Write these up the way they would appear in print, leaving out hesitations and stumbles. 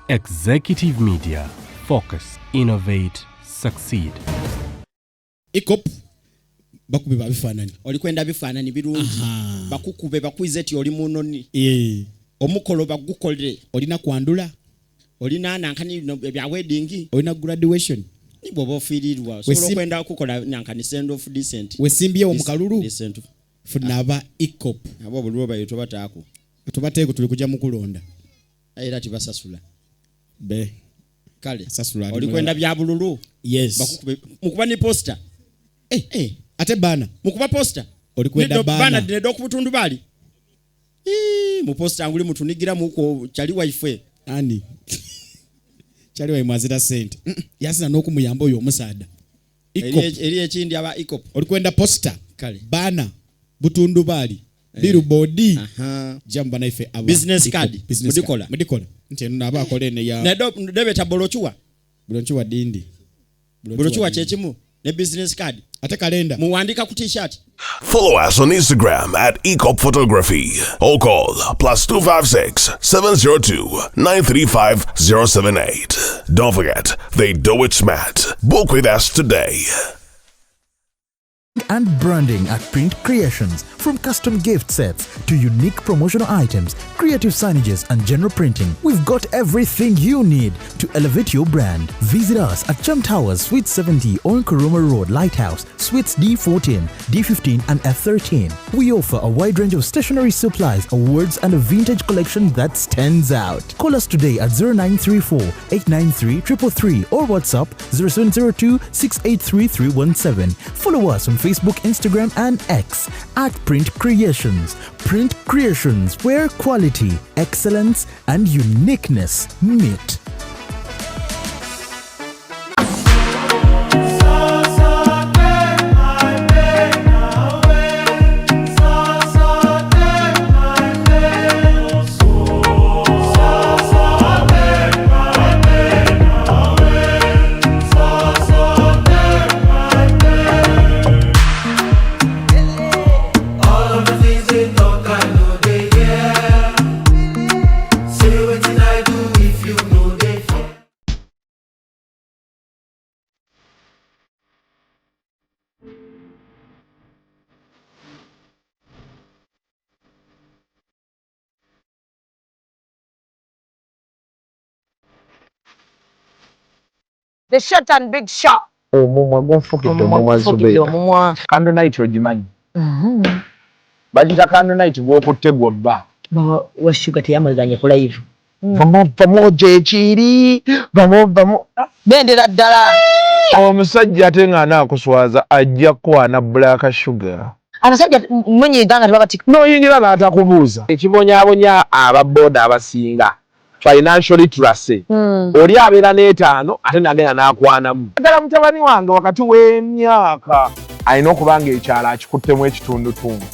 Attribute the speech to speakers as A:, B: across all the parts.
A: Executive Media. Focus, innovate, succeed.
B: Ecop bakube babifaananyi.
C: Oli kwenda bifaananyi birungi, bakukube bakwize ti oli munoni.
B: Eh.
C: Omukolo bagukole.
B: Olina kwandula.
C: Olina nankani ebya wedding.
B: Olina graduation.
C: Ni bw'oba ofiirirwa osobola okwenda okukola nankani send off decent.
B: Wesimbyewo mu kalulu.
C: Decent.
B: Funa aba Ecop.
C: Abo obululu bayo tobataako.
B: Tubateeko tuli kujja mu kulonda.
C: Era tibasasula.
B: Be.
C: Kale.
B: Sasula ali
C: Oli kwenda bya bululu.
B: Yes.
C: Bakukube mukuba ni poster.
B: Eh, eh. Ate bana.
C: Mukuba poster.
B: Oli kwenda
C: Nido
B: bana.
C: Bana dinedo ku butundu bali. Ii, mu poster nguli mutunigira muko chali waife.
B: Ani. Chali waife mwazira sente. Yasina n'okumuyamba oyo omusaada. Ecop.
C: Eri ekindi aba Ecop.
B: Oli kwenda poster.
C: Kale.
B: Bana. Butundu bali.
C: Eh.
B: Billboard.
C: Aha.
B: Jamba naife aba.
C: Business
B: Ecop.
C: card.
B: Business
C: Mudikola.
B: card. Mudikola. Nti eno naba akola eno ya.
C: Nedo debeta bolochuwa.
B: Bolochuwa dindi.
C: Bolochuwa kyekimu ne business card.
B: Ate kalenda.
C: Muwandika ku t-shirt.
D: Follow us on Instagram at Ecop Photography or call +256 702 935 078. Don't forget, they do it smart. Book with us today.
E: And branding at Print Creations, from custom gift sets to unique promotional items, creative signages and general printing. We've got everything you need to elevate your brand. Visit us at Chum Towers, Suite 70 on Kuruma Road, Lighthouse, Suites D14, D15 and F13. We offer a wide range of stationery supplies, awards and a vintage collection that stands out. Call us today at 0934 893 333 or WhatsApp 0702 683 317. Follow us on Facebook, Instagram and X at Print Creations. Print Creations, where quality, excellence and uniqueness meet.
F: The short and big shot.
G: Omumwa gunfukidde omumwa Zubeera.
F: Omumwa.
G: Candle night ogimanyi? Bagiyita candle night gw'okutte gwobba.
H: Wa Sugar teyamazanye ku live.
G: Vamu vamu gyekiri vamu vamu.
F: Bendera ddala.
G: Omusajja ate ng'anaakuswaza ajja kukwana Black Sugar.
H: Abasajja munyiiga nga tebabatika.
G: N'oyingira n'atakubuuza. Ekibonyaabonya aba boda abasinga financial literacy. Oli abeera n'etaano ate n'agenda n'akwanamu. Ddala mutabani wange wakati w'emyaka alina okuba ng'ekyalo akikuttemu ekitundutundu.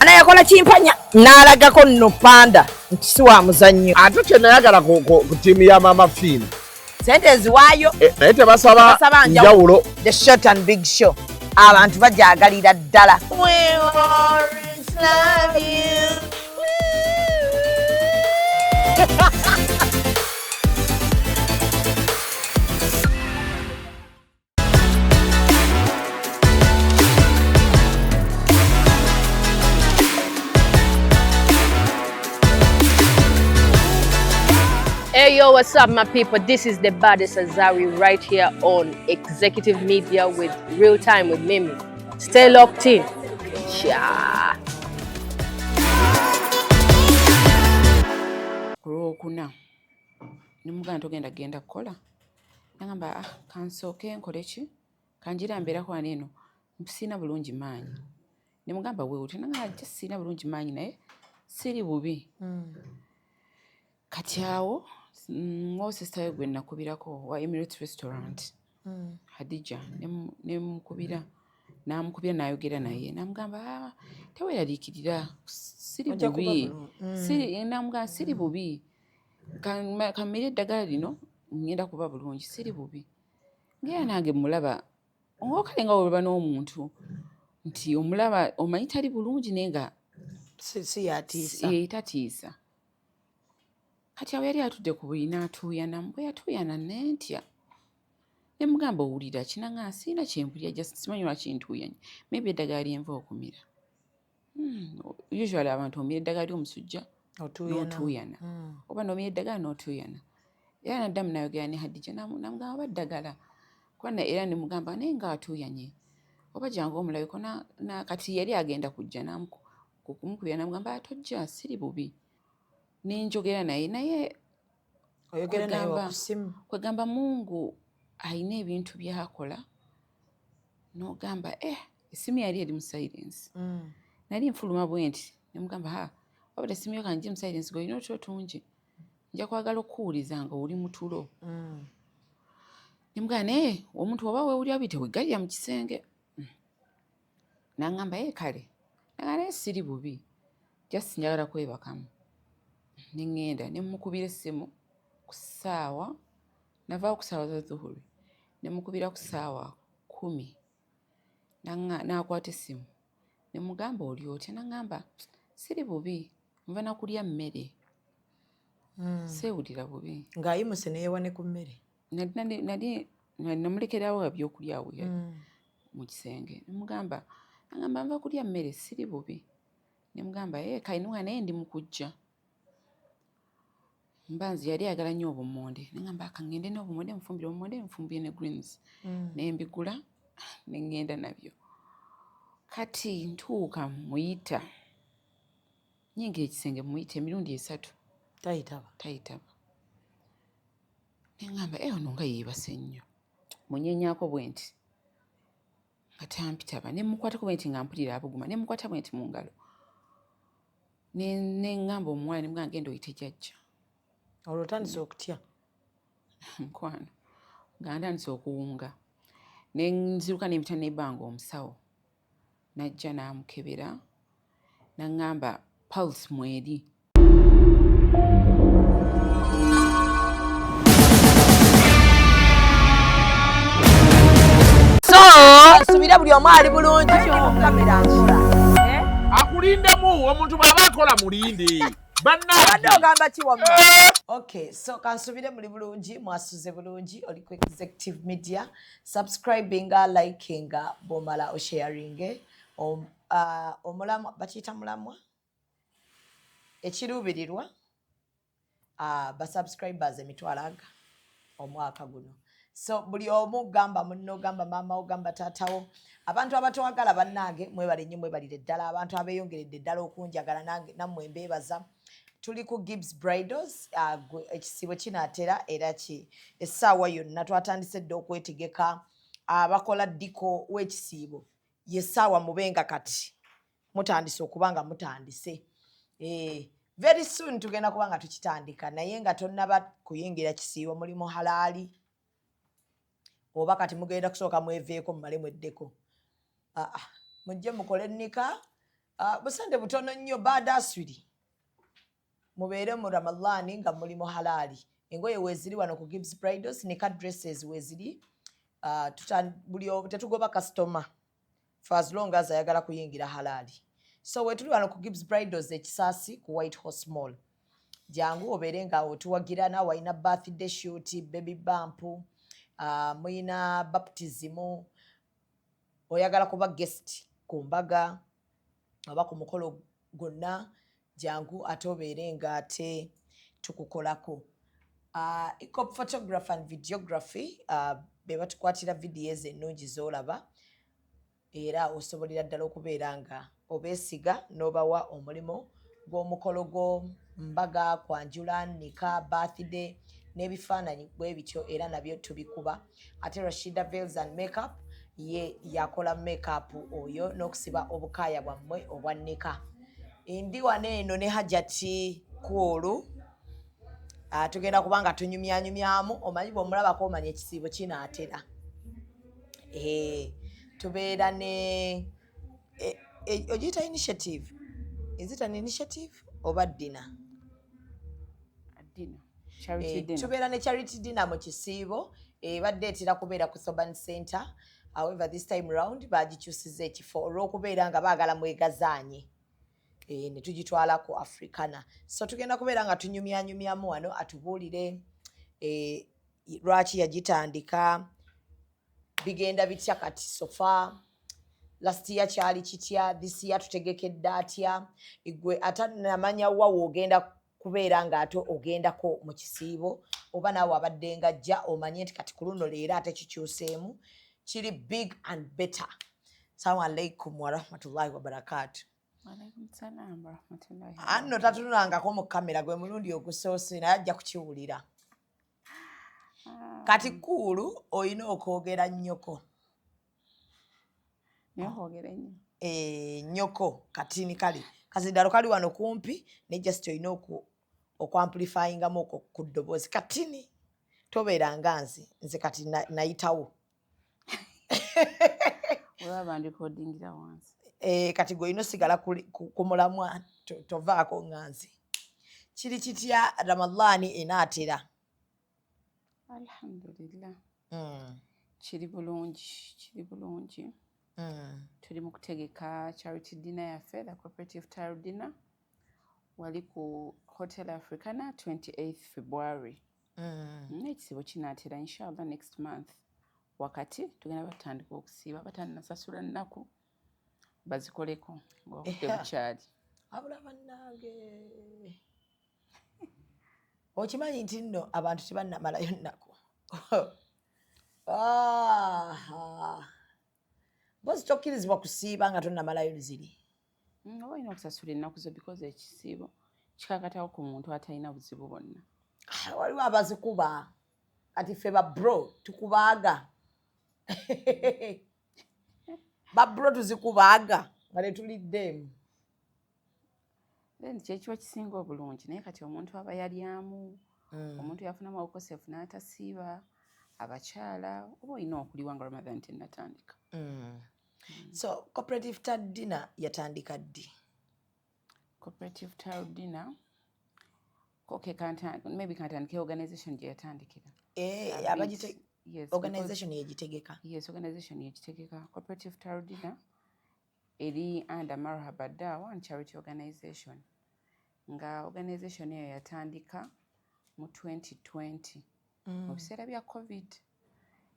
F: Anayakola kimpanya n'alagako nno panda nti si wa muzannyo.
G: Ate kye nayagala ku ttiimu ya Mama Fiina.
F: Sente nziwaayo.
G: Naye tebasaba njawulo.
F: The short and big show. Abantu bajagalira ddala. We always love you.
I: Hey yo, what's up my people? This is the baddest Azari right here on Executive Media with Real Time with Mimi. Stay locked in. Cha.
J: Olwokuna ne mugamba togenda genda kukola, nagamba kansooke nkole ki, kanjira mbeerako wano eno siina bulungi maanyi. Ne mugamba weewute, nagamba just siina bulungi maanyi naye siri bubi. Kati awo ng'osisita we gwe nakubirako wa Emirates Restaurant, Hadija, ne mukubira, n'amukubira n'ayogera naye, n'amugamba teweeraliikirira siri bubi, n'amugamba siri bubi, kammere eddagala lino ngenda kuba bulungi, siri bubi. Ng'era nange mmulaba ng'okale nga bw'olaba n'omuntu nti omulaba omanyi tali bulungi naye nga
F: si yatiisa.
J: Tatiisa. Kati awo yali atudde ku buliri n'atuuyana, bwe yatuuyana nentya. Ne mugamba, "Owulira ki?" Nanga siina kyempulira, just simanyi lwaki ntuuyanye, maybe eddagala lyenva okumira. Usually abantu omira eddagala ly'omusujja n'otuuyana, oba n'omira eddagala n'otuuyana. Era naddamu nayogera ne Hadija, namugamba oba ddagala kuba era nemugamba naye nga atuuyanye, oba jangu omulabeko. Kati yali agenda kujja, kumukubira namugamba, "Tojja, siri bubi." Nenjogera naye naye
K: Oyogera naye ku ssimu?
J: Kwegamba Mungu ayina ebintu byakola n'ogamba, eh, essimu yali eri mu silence. Nali nfuluma bwe nti nemugamba, "Ha, wabula essimu yo kangi mu silence, gwe olina otyo tungi, nja kwagala okukuwuliza nga oli mutulo." Nemugamba, "Naye omuntu oba weewulira bi, teweggalira mu kisenge." Naŋŋamba, "Ye kale." Naga, "Naye siri bubi, just njagala kwebakamu." Ne ŋŋenda ne mukubira essimu ku ssaawa, navaawo ku ssaawa za zuhuri, ne mukubira ku ssaawa 10, n'akwata essimu. Ne mugamba, "Oli otya?" Naŋŋamba, "Siri bubi, nva na kulya mmere, seewulira bubi."
K: Ng'ayimuse neyewa ne ku mmere?
J: Nali namulekerawo ebyokulya awo mu kisenge. Nemugamba, nagamba, "Nva kulya mmere, siri bubi." Nemugamba, "Ee kale." Nuga, "Naye ndi mu kujja." Mbanzi yali ayagala nnyo obumonde, neŋŋamba akaŋŋende n'obumonde, nfumbire obumonde, nfumbire ne greens. Nembigula ne ŋŋenda nabyo. Kati ntuuka muyita, nyingira ekisenge, muyita emirundi 3.
K: Tayitaba?
J: Tayitaba. Neŋŋamba, "E, ono nga yeebase nnyo." Munyenyaako bwe nti nga tampitaba, ne mukwatako bwe nti nga mpulira abuguma, ne mukwata bwe nti mu ngalo, ne ŋŋamba omuwala, ne mugamba, "Genda oyite jjajja."
K: Olwo otandise okutya?
J: Mukwano, nga ntandise okuwunga, ne nziruka nempita nebbanga omusawo, najja n'amukebera, n'aŋŋamba pulse mweri.
F: So nsubira buli omu ali bulungi. Kamera nkola.
G: Akulindemu omuntu bw'aba akola, mulinde.
F: Abadde
G: bannange.
F: Ogamba ki wamma? Okay, so kansubire muli bulungi, mwasuze bulungi. Oli ku Executive Media. Subscribinga, likinga, bwomala osharinge. Omulamwa bakiyita mulamwa, ekiruubirirwa basubscribers 500,000 omwaka guno. So buli omu gamba munno, gamba maama wo, gamba taatawo, abantu abatwagala. Bannange, mwebale nnyo, mwebalire ddala. Abantu abeeyongeredde ddala okunjagala, nange nammwe mbeebaza. Tuli ku Gibbs Bridals. Ekisiibo kinaatera era ki essaawa yonna. Twatandise dda okwetegeka. Abakola decor w'ekisiibo, yessaawa mubenga kati mutandise okuba nga mutandise. Very soon tugenda kuba nga tukitandika, naye nga tonnaba kuyingira kisiibo, mulimu halaali oba kati mugenda kusooka mweveeko mumale mweddeko? Ah, mujje mukole nika. Busente butono nnyo, baada aswiri mubeere mu Ramadhaani nga muli mu halaali. Engoye weeziri wano ku Gibbs Bridals, nika dresses weeziri. Buli tetugoba kasitoma for as long as ayagala kuyingira halaali. So wetuli wano ku Gibbs Bridals, Ekisaasi, ku White Horse Mall. Jangu obeere nga otuwagira. Naawe alina birthday shoot, baby bump, muyina baptism, oyagala kuba guest ku mbaga oba ku mukolo gwonna, jangu ate obeere nga ate tukukolako. Ecop Photography and Videography, be batukwatira vidiyo ezo ennungi z'olaba, era osobolera ddala okubeera nga obeesiga n'obawa omulimu gw'omukolo gwo, mbaga, kwanjula, nika, birthday n'ebifaananyi bwe bityo, era nabyo tubikuba. Ate Rashida Veils and Makeup ye yakola makeup oyo n'okusiba obukaaya bwammwe obwa nika. Ndi wano eno ne Hajati Kwolu. Tugenda kuba nga tunyumyanyumyamu. Omanyi bw'omulabako omanya ekisiibo kinaatera. Tubeera ne ogiyita initiative, is it an initiative oba dinner?
J: Dinner. Charity dinner.
F: Tubeera ne charity dinner mu kisiibo. Ebadde etera kubeera ku Soban Center, however this time round bagikyusiza ekifo olw'okubeera nga baagala mwegazaanye. Ne tugitwala ku Africana. So tugenda kubeera nga tunyumyanyumyamu wano, atubuulire lwaki yagitandika, bigenda bitya kati so far, last year kyali kitya, this year tutegekedde atya. Gwe atanamanya wa woogenda kubeera ng'ate ogendako mu kisiibo, oba naawe abadde nga ajja, omanye nti kati ku luno leero ate kikyuseemu, kiri big and better. Salamu alaikum warahmatullahi wabarakatu.
J: Alaikum salam warahmatullahi.
F: Anno tatunulangako mu kamera, gwe mulundi ogusoose, naye ajja kukiwulira. Kati kuulu olina okwogera nnyoko.
J: Naye okwogera ennyo.
F: Nnyoko katini kale kazindalo kali wano kumpi ne just olina okwamplifyingamu okwo ku ddoboozi katini. Tobeera nga nze, nze kati nayitawo.
J: Weba bandikodingira wansi.
F: Kati gwe olina osigala ku mulamwa, tovaako nga nze. Kiri kitya, Ramadaani enaatera?
J: Alhamdulillah. Kiri bulungi, kiri bulungi. Tuli mu kutegeka charity dinner yaffe, the cooperative iftar dinner, wali ku Hotel Africana 28 February. Ekisiibo kinaatera, inshallah next month wakati tugenda batandika okusiiba. Batannasasula nnaku, bazikoleko ng'obudde bukyali.
F: Abula bannange, okimanyi nti nno abantu tebannamalayo nnaku. Ah, mpozi tokkirizibwa kusiiba nga tonnamalayo ziri.
J: Oba olina okusasula ennaku zo, because ekisiibo kikakatako ku muntu atalina buzibu bwonna.
F: Ah, waliwo abazikuba. Kati ffe babro tukubaaga, babro tuzikubaaga nga tetuliddeemu.
J: Then kyekiba kisinga obulungi, naye kati omuntu aba yalyamu, omuntu yafunamu obukosefu n'atasiiba, abakyala, oba olina okuliwa nga Ramadan tennatandika.
F: So cooperative iftar dinner yatandika ddi?
J: Cooperative iftar dinner, okay, maybe kantandike organization gye yatandikira.
F: Yes, organization yegitegeka?
J: Yes, organization yegitegeka. Cooperative iftar dinner eri under Marhaba Dawa and Charity Organization, nga organization eyo yatandika mu 2020 mu biseera bya COVID.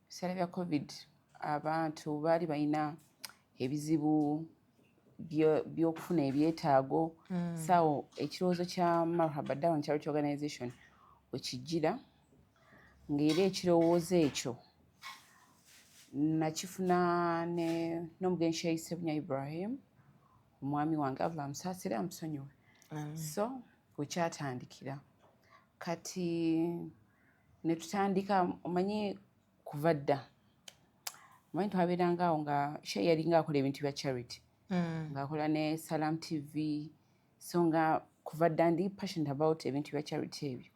J: Biseera bya COVID abantu baali balina ebizibu by'okufuna ebyetaago. So ekirowoozo kya Marhaba Dawa and Charity Organization wekijjira, ng'era ekirowoozo ekyo nakifuna n'omugenzi Sheikh Sebunya Ibrahim, omwami wange, Allah amusaasire amusonyiwe. So wekyatandikira kati ne tutandika, omanyi kuva dda, omanyi twabeeranga awo nga Sheikh yalinga akola ebintu bya charity, ng'akola ne Salam TV, so nga kuva dda ndi passionate about ebintu bya charity ebyo.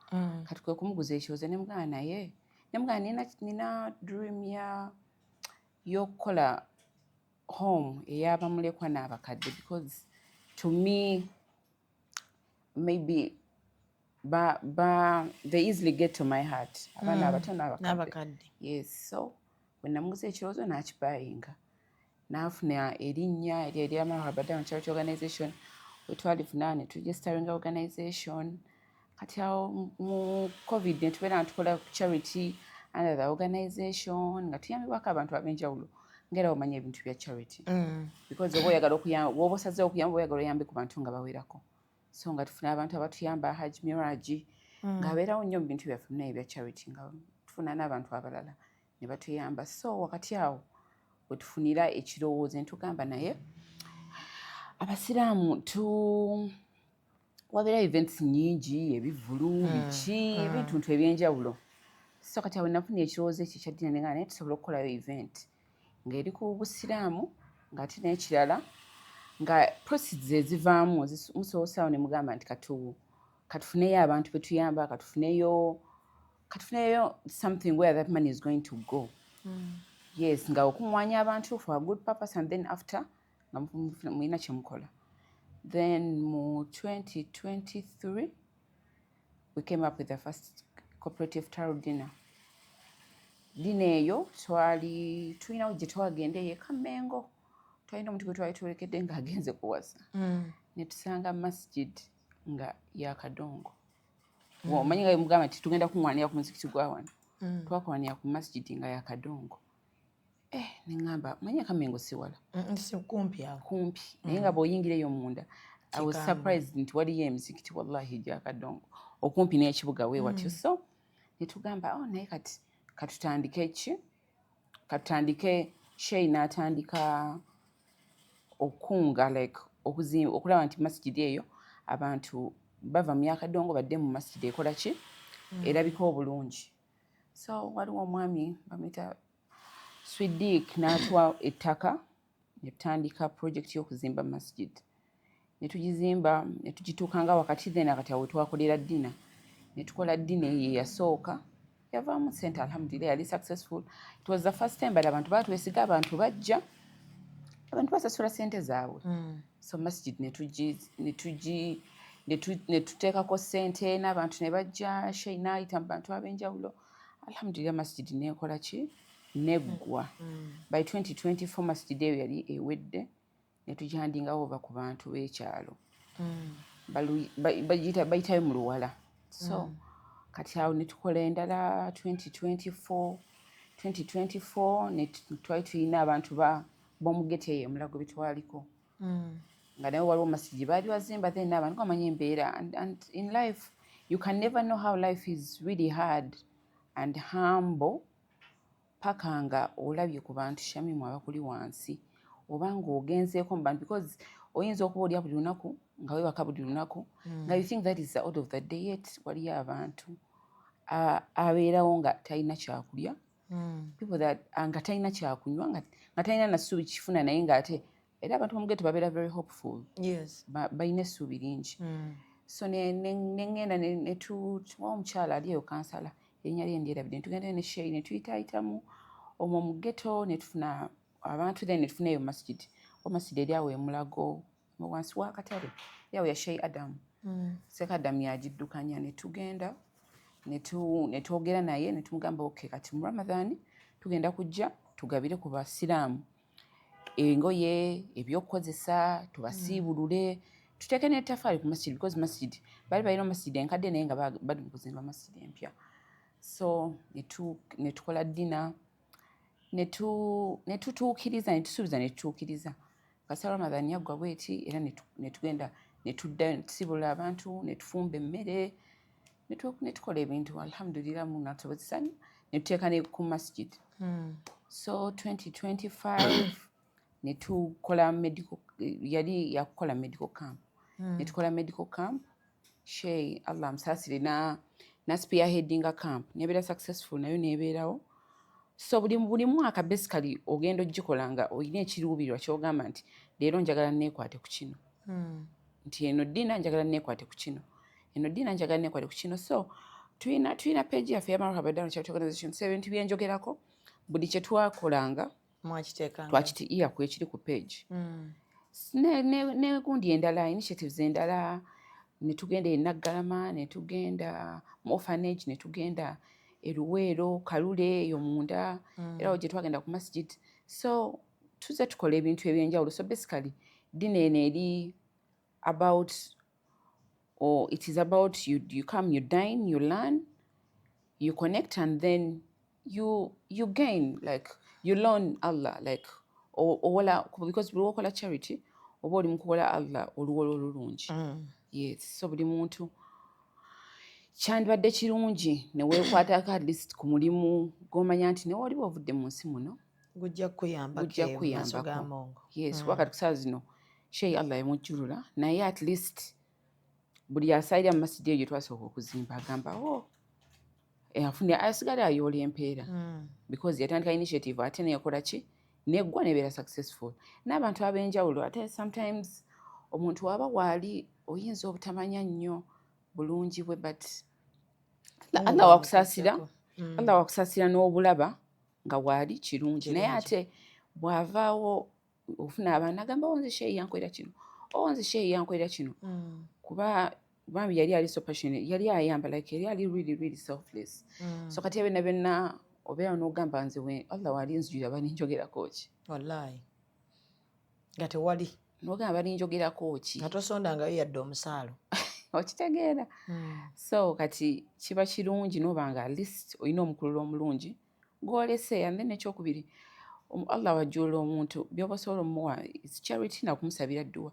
J: Kati kwe kumuguza ekirowoozo, ne mugamba, naye ne mugamba nina dream ya y'okukola home ey'abamulekwa n'abakadde, because to me maybe ba they easily get to my heart, abaana abato n'abakadde. Yes, so bwe namuguza ekirowoozo n'akibayinga, n'afuna erinnya eryo erya Marhaba Dawa Charity Organization. Wetwalifuna ne turegisteringa organization. Kati awo mu COVID ne tubeera nga tukola charity under the organization, nga tuyambibwako abantu ab'enjawulo, ngaera omanya ebintu bya charity, because oba oyagala okuyamba, woba osazeewo okuyamba, oba oyagala oyambe ku bantu nga bawerako. So nga tufuna abantu abatuyamba, Haj Miraji ng'abeerawo nnyo mu bintu byaffe naye ebya charity, nga tufuna n'abantu abalala ne batuyamba. So wakati awo wetufunira ekirowoozo ne tugamba, naye abasiraamu tu wabeera events nyingi, ebivulu, biki, ebintuntu ebyenjawulo. So kati awo nafuna ekirowoozo ekyo ekya dinner, nenga naye tusobola okukolayo event ng'eri ku busiraamu, ng'ate n'ekirala nga proceeds ezivaamu musoosaawo ne mugamba nti katufuneyo abantu betuyamba, katufuneyo something where that money is going to go. Yes, nga okuŋŋwanya abantu for a good purpose, and then after nga mulina kyemukola. Then mu 2023 we came up with the first cooperative iftar dinner. Dinner eyo twali tulinawo gye twagenda eyo ekamengo, twalina omuntu gwe twali twolekedde ng'agenze kuwasa. Ne tusanga masjid nga ya kadongo. Omanyi nga mugamba nti tugenda kuŋŋwanira ku muzikiti gwa wano. Twakuŋŋwanira ku masjid nga ya kadongo. Eh, neŋŋamba, manyi akamengo si wala.
K: Si kumpi awo.
J: Kumpi, naye nga bw'oyingira eyo munda, I was
K: Kikambwe.
J: surprised nti waliyo emizikiti, wallahi, gya kadongo okumpi n'ekibuga we watyo. So ne tugamba, oh, naye kati katutandike ki, katutandike. Shei n'atandika okukunga, like okulaba nti masjid eyo abantu bava mu yakadongo badde mu masjid ekola ki, erabika obulungi. So waliwo omwami bamuyita Swidik, n'atuwa ettaka ne tutandika project y'okuzimba masjid, ne tugizimba ne tugituuka nga wakati. Then akati awo twakolera dinner, ne tukola dinner eyo eyasooka, yavaamu sente, alhamdulillah, yali successful. It was the first time, but abantu batwesiga, abantu bajja, abantu basasula sente zaabwe. So masjid ne tuteekako sente n'abantu ne bajja, shei n'ayita mu bantu ab'enjawulo, alhamdulillah, masjid neekola ki, neggwa. By 2024 masjid eyo yali ewedde, ne tugihandingawo ova ku bantu b'ekyalo. Bayitayo mu luwala. So kati awo ne tukola endala 2024. 2024 ne twali tulina abantu b'omu ghetto eyo emulago betwaliko, nga naye waliwo masigi baali bazimba. Then n'abantu bamanyi embeera, and in life you can never know how life is really hard and humble paka nga olabye ku bantu, Shamimu, abakuli wansi oba ng'ogenzeeko mu bantu, because oyinza okuba olya buli lunaku, nga weebaka buli lunaku, nga you think that is the order of the day, yet waliyo abantu abeerawo nga talina kyakulya, people that nga talina kyakunywa, nga talina na ssuubi kifuna, naye ng'ate era abantu b'omu ghetto babeera very hopeful. Balina essuubi lingi. So ne ŋŋenda ne tuwa omukyala ali eyo, kansala, erinnya lye ndyerabidde, ne tugendayo ne sheyi ne tuyitaayitamu omwo mu ghetto ne tufuna abantu. Then ne tufuna eyo masjid, o masjid eri awo emulago wansi w'akatale, eri awo ya Sheyi Adamu. Seeka Adamu yagiddukanya. Ne tugenda ne twogera naye ne tumugamba, okay, kati mu Ramadhan tugenda kujja tugabire ku basiraamu engoye, ebyokukozesa, tubasiibulule, tuteeke n'ettafaali ku masjid, because masjid baali balina masjid enkadde, naye nga bali mu kuzimba masjid empya. So ne tukola dinner, ne tutuukiriza, ne tusuubiza, ne tutuukiriza. Kasa Ramadhan yaggwa bweti, era ne tugenda ne tuddayo ne tusiibulula abantu, ne tufumba emmere, ne tukola ebintu, alhamdulillah, munatusobozesa ne tuteeka ne ku masjid. So 2025 ne tukola medical, yali yakukola medical camp. Ne tukola medical camp. Shei, Allah amusaasire, na spearheadinga camp, nebeera successful nayo nebeerawo. So buli mwaka basically ogenda ogikola nga olina ekiruubirirwa ky'ogamba nti leero njagala neekwate ku kino, nti eno dinner njagala neekwate ku kino, eno dinner njagala neekwate ku kino. So tulina page yaffe ya Marhaba Down Charity Organization. So ebintu byenjogerako, buli kye twakolanga
K: Mwakitekanga.
J: Twakiti iya ku ekiri ku page. Ne gundi endala, initiatives endala, ne tugenda e Naggalama, ne tugenda mu orphanage, ne tugenda e Luweero, Kalule eyo munda, era awo gye twagenda ku masjid. So tuzze tukola ebintu ebyenjawulo. So basically dinner eno eri about, or it is about you, you come, you dine, you learn, you connect, and then you gain, like you learn Allah, like owola, because buli wokola charity oba oli mu kuwola Allah oluwola olulungi. Yes, so buli muntu kyandibadde kirungi ne weekwatako at least ku mulimu gw'omanya nti newe oliba ovudde mu nsi muno,
K: gujja kukuyambako
J: gujja
K: eyo mu maaso ga
J: kukuyambako.
K: Mungu.
J: Yes, kuba kati kusaawa zino sheyi Allah yamujjulula, naye at least buli asalira mu masidi eyo gye twasooka okuzimba agamba, oh, afune asigale ayoola empeera, because yatandika initiative ate neyakola ki, neggwa, nebeera successful n'abantu ab'enjawulo. Ate sometimes omuntu waba waali oyinza obutamanya nnyo bulungi bwe, but Allah wakusaasira, Allah wakusaasira n'obulaba nga waali kirungi, naye ate bw'avaawo ofuna abaana agamba, "Oh, nze sheyi yankolera kino, oh, nze sheyi yankolera kino," kuba bambi yali ali so passionate, yali ayamba, like yali ali really really selfless. So kati byonna byonna obeera n'ogamba, nze we Allah wali nzijulira baninjogerako ki?
K: Wallahi nga tewali.
J: Nogamba balinjogerako ki?
F: Nga tosondangayo yadde omusaalo.
J: Okitegeera? So kati kiba kirungi noba nga at least olina omukululo omulungi gwolese. And then ekyokubiri, Allah wajjulula omuntu byoba osobola omuwa is charity nakumusabira dduwa.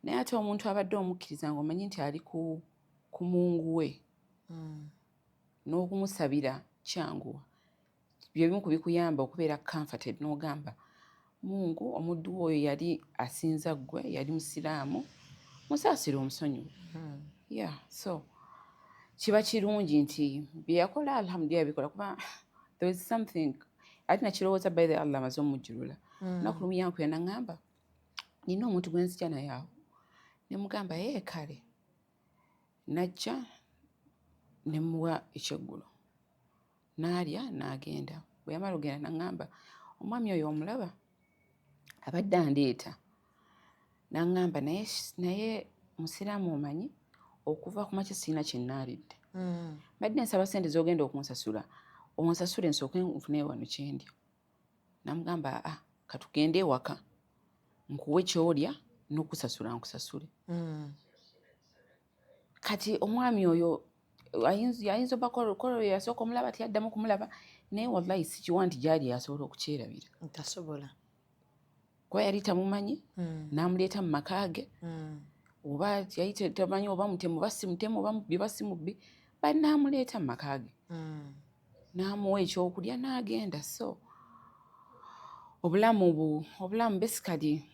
J: Naye ate omuntu abadde omukkiriza ng'omanyi nti ali ku mungu we, n'okumusabira kyanguwa. Byebimu ku bikuyamba okubeera comforted n'ogamba, Mungu, omuddu wo oyo yali asinza ggwe, yali musiraamu, musaasire omusonyiwe. Yeah, so kiba kirungi nti bye yakola, alhamdulillah, bikola kuba there is something ate nakirowooza. By the Allah amaze omujjulula, lunaku lumu yankuya naŋŋamba, nina omuntu gwe nzija naye awo. Ne mugamba, ye kale. Najja ne muwa ekyeggulo n'alya n'agenda. Bwe yamala ogenda naŋŋamba, omwami oyo omulaba abadde andeeta, naŋŋamba, naye musiraamu, omanyi okuva ku makya sirina kye nnaalidde. Mbadde nsaba sente z'ogenda okunsasula onsasule nsooke nfune wano kyendya. Namugamba, aa, katugende ewaka nkuwe kyolya n'okusasula nkusasule. Kati omwami oyo ayinza oba kolo yasooka omulaba, tiyaddamu kumulaba, naye wallahi sikiwa nti gyali asobola okukyerabira.
F: Tasobola.
J: Kuba yali tamumanyi, n'amuleeta mu maka ge. Oba yali tamanyi oba mutemu oba si mutemu oba mubbi oba si mubbi, bali n'amuleeta mu maka ge, n'amuwa ekyokulya n'agenda. So obulamu obulamu basically,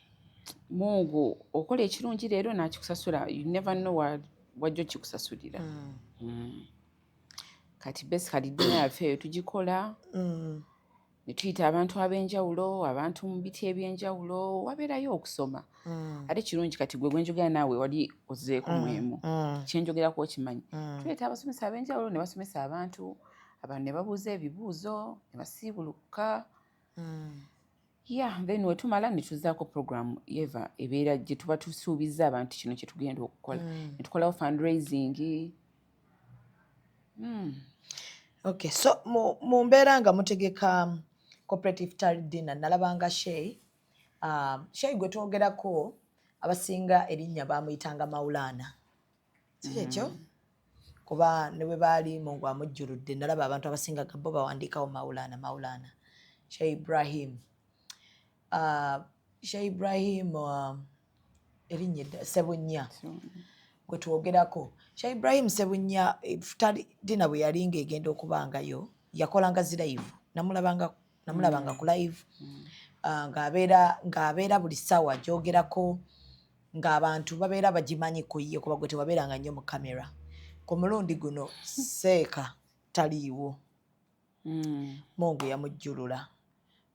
J: Mungu okola ekirungi leero n'akikusasula. You never know wajja okikusasulira. Kati basically dinner yaffe eyo tugikola ne tuyita abantu ab'enjawulo, abantu mu biti ebyenjawulo, wabeerayo okusoma. Ate kirungi kati gwe gwenjogera naawe wali ozeeko mwemu, kyenjogerako okimanyi. Tuleeta abasomesa ab'enjawulo ne basomesa abantu, abantu ne babuuza ebibuuzo ne basiibulukuka. Yeah, then wetumala ne tuzaako program yeva ebeera gye tuba tusuubizza abantu kino kye tugenda okukola, ne tukolawo fundraising.
F: Okay, so mu mbeera nga mutegeka corporate iftar dinner, nalabanga Shey, Shey gwe twogerako, abasinga erinnya bamuyitanga Maulana, si kyekyo? Kuba ne bwe baali Mungu amujjuludde, nalaba abantu abasinga nga bo bawandiikawo Maulana, Maulana Shey Ibrahim. Shey Ibrahim, erinnya Sebunnya gwe twogerako, Shey Ibrahim Sebunnya, iftar dinner bwe yali ng'egenda okubangayo, yakolanga zi live, namulabanga ku live, ng'abeera buli ssaawa gyogerako ng'abantu babeera bagimanyi ku ye, kuba gwe tewabeeranga nnyo mu kamera. Ku mulundi guno seeka taliiwo. Mungu yamujjulula.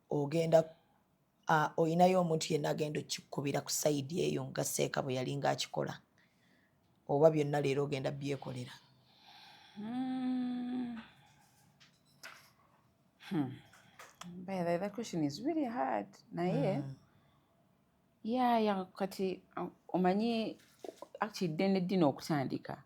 F: Ogenda oyinayo omuntu yenna agenda okikubira ku side eyo nga seeka bwe yali ng'akikola, oba byonna leero ogenda byekolera?
J: By the way, that question is really hard. Naye yeah, kati omanyi actually ddene ddina okutandika,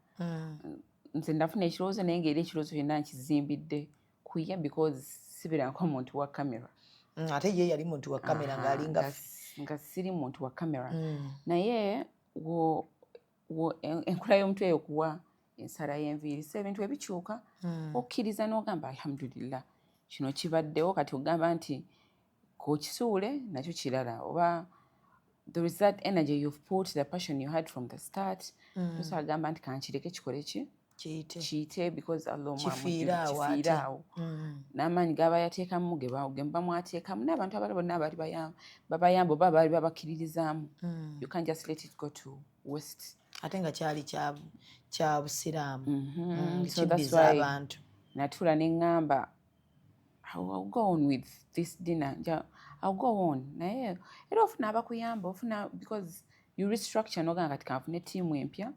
J: nze nafuna ekirowoozo, naye ng'era ekirowoozo kyonna nkizimbidde kuya because sibeerangako muntu wa kamera.
F: Ate ye yali muntu wa kamera ng'alinga
J: Nga siri muntu wa kamera. Naye wo enkola y'omuntu eyo kuwa ensala y'enviiri, so ebintu ebikyuka, okkiriza n'ogamba alhamdulillah, kino kibaddewo. Kati ogamba nti k'okisuule nakyo kirala, oba there is that energy you've put, the passion you had from the start. Tosobola gamba nti kankireke kikole ki,
F: kiyite.
J: Kiyite, because Allah omwamu
F: Kifiire awo ate.
J: Kifiire awo. N'amaanyi gaba yateekamu ge muba mwateekamu n'abantu abalala bonna abaali babayamba oba baali babakkiririzaamu, you can't just let it go to waste.
F: Ate nga kyali kya busiraamu.
J: So that's
F: kiddiza
J: why
F: abantu.
J: Natuula ne ŋŋamba, I'll go on with this dinner. I'll go on. Naye era ofuna abakuyamba, ofuna, because you restructure n'ogamba kati kanfune ttiimu empya,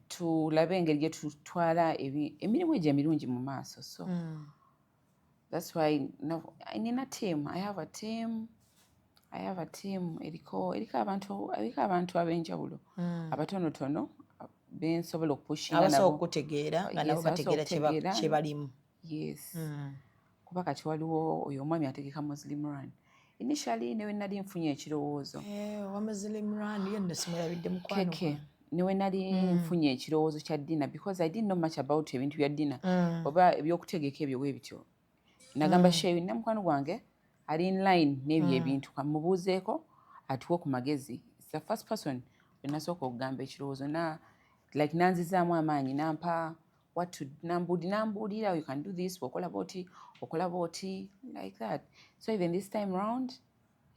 J: tulabe engeri gye tutwala emirimu egyo emirungi mu maaso. So that's why no, nina team. I have a team. I have a team eriko abantu ab'enjawulo abatonotono bensobola okupushinga
F: abasobola
J: nabo.
F: okutegeera nga
J: Yes,
F: nabo bategeera
J: abasobola okutegeera.
F: Kye balimu.
J: Yes. Kuba kati waliwo oyo omwami ategeka Muslim Run. Initially newe nali nfunye ekirowoozo.
F: Eh, owa Muslim Run ye nno simwerabidde mukwano.
J: Keke newe nali nfunye ekirowoozo kya dinner, because I didn't know much about ebintu bya dinner oba ebyokutegeka ebyo bwe bityo. Nagamba sheyi nina mukwano gwange ali in line n'ebyo ebintu, kamubuuzeeko atuwe ku magezi. It's the first person we nasooka okugamba ekirowoozo, na like nanzizaamu amaanyi, nampa what to nambuulira, you can do this, okola bwoti, okola bwoti, like that. So even this time round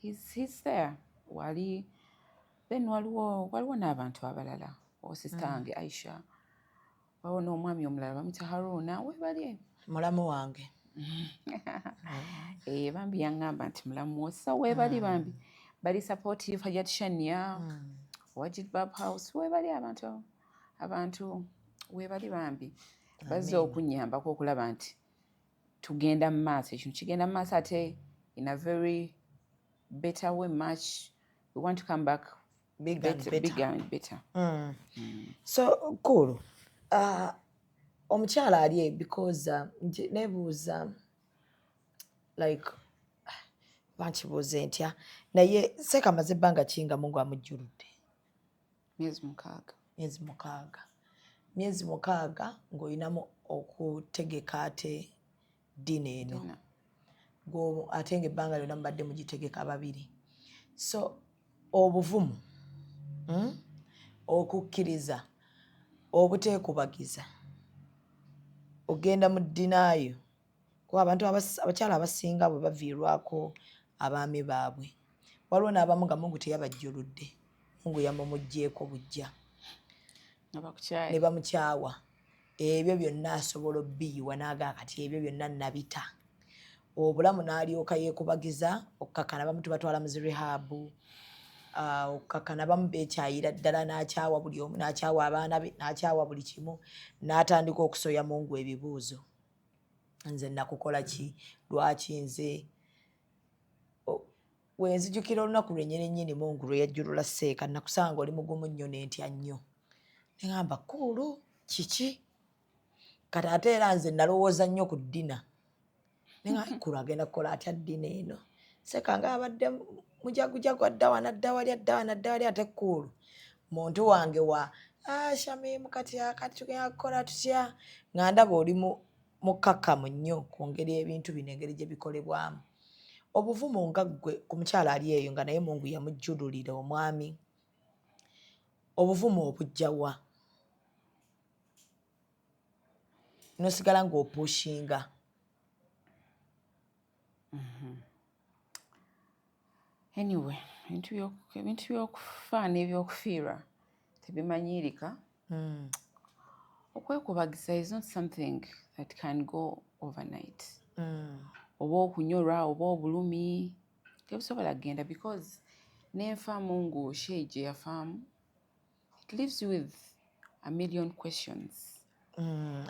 J: he's there wali. Then waliwo n'abantu abalala, o sister wange Aisha, waliwo n'omwami omulala bamuyita Haruna, webali.
F: Mulamu wange.
J: Eh, bambi yaŋŋamba nti mulamu wo, so weebali bambi bali supportive. Hajat Shania Wajid Bab House, weebali abantu weebali bambi bazze okunnyambako okulaba nti tugenda mu maaso, ekintu kigenda mu maaso ate in a very better way. Much we want to come back
F: bigger and
J: better,
F: better.
J: Bigger and better.
F: So cool. Omukyala ali because nebuuza like bankibuuze ntya, naye seeka amaze ebbanga ki nga Mungu amujjuludde?
J: Myezi 6.
F: Myezi 6, myezi 6 ng'olinamu okutegeka ate dinner eno.
J: Dinner.
F: Ate ng'ebbanga lyonna mubadde mugitegeka babiri, so obuvumu, Okukkiriza obuteekubagiza ogenda mu dinner yo, kuba abantu abakyala abasinga bwe baviirwako abaami baabwe, waliwo n'abamu nga Mungu teyabajjuludde, Mungu yamumuggyeeko bujja
J: nga bakukyaye
F: ne bamukyawa. Ebyo byonna asobola obbiyiwa n'agaa kati ebyo byonna nabita obulamu, n'alyoka yeekubagiza okukakana. Bamu tubatwala mu zi rehab, okukakana bamu beekyayira ddala, n'akyawa buli omu, n'akyawa abaana be, n'akyawa buli kimu, n'atandika okusoya Mungu ebibuuzo: nze nakukola ki? Lwaki nze? Wenzijukira olunaku lwennyini nnyini Mungu lwe yajjulula seeka, nakusanga oli mugumu nnyo, n'entya nnyo, neŋamba kuulu kiki kati? Ate era nze nalowooza nnyo ku dinner, neŋamba kuulu agenda kukola atya dinner eno? Seeka nga abadde mujagujagu, adda wano, adda wali, adda wano, adda wali, ate kuulu muntu wange wa, "Ah, Shamimu, kati akati tugenda kukola tutya?" Nga ndaba oli mukkakkamu nnyo ku ngeri ebintu bino engeri gye bikolebwamu. Obuvumu nga ggwe, ku mukyala ali eyo nga naye Mungu yamujjululira omwami, obuvumu obujjawa nosigala ng'opushinga?
J: Anyway, ebintu by'okufa n'ebyokufiirwa tebimanyiirika. Okwekubagiza is not something that can go overnight. Oba okunyolwa oba obulumi tebusobola kugenda, because n'enfa Mungu shei gye yafaamu, it leaves you with a million questions.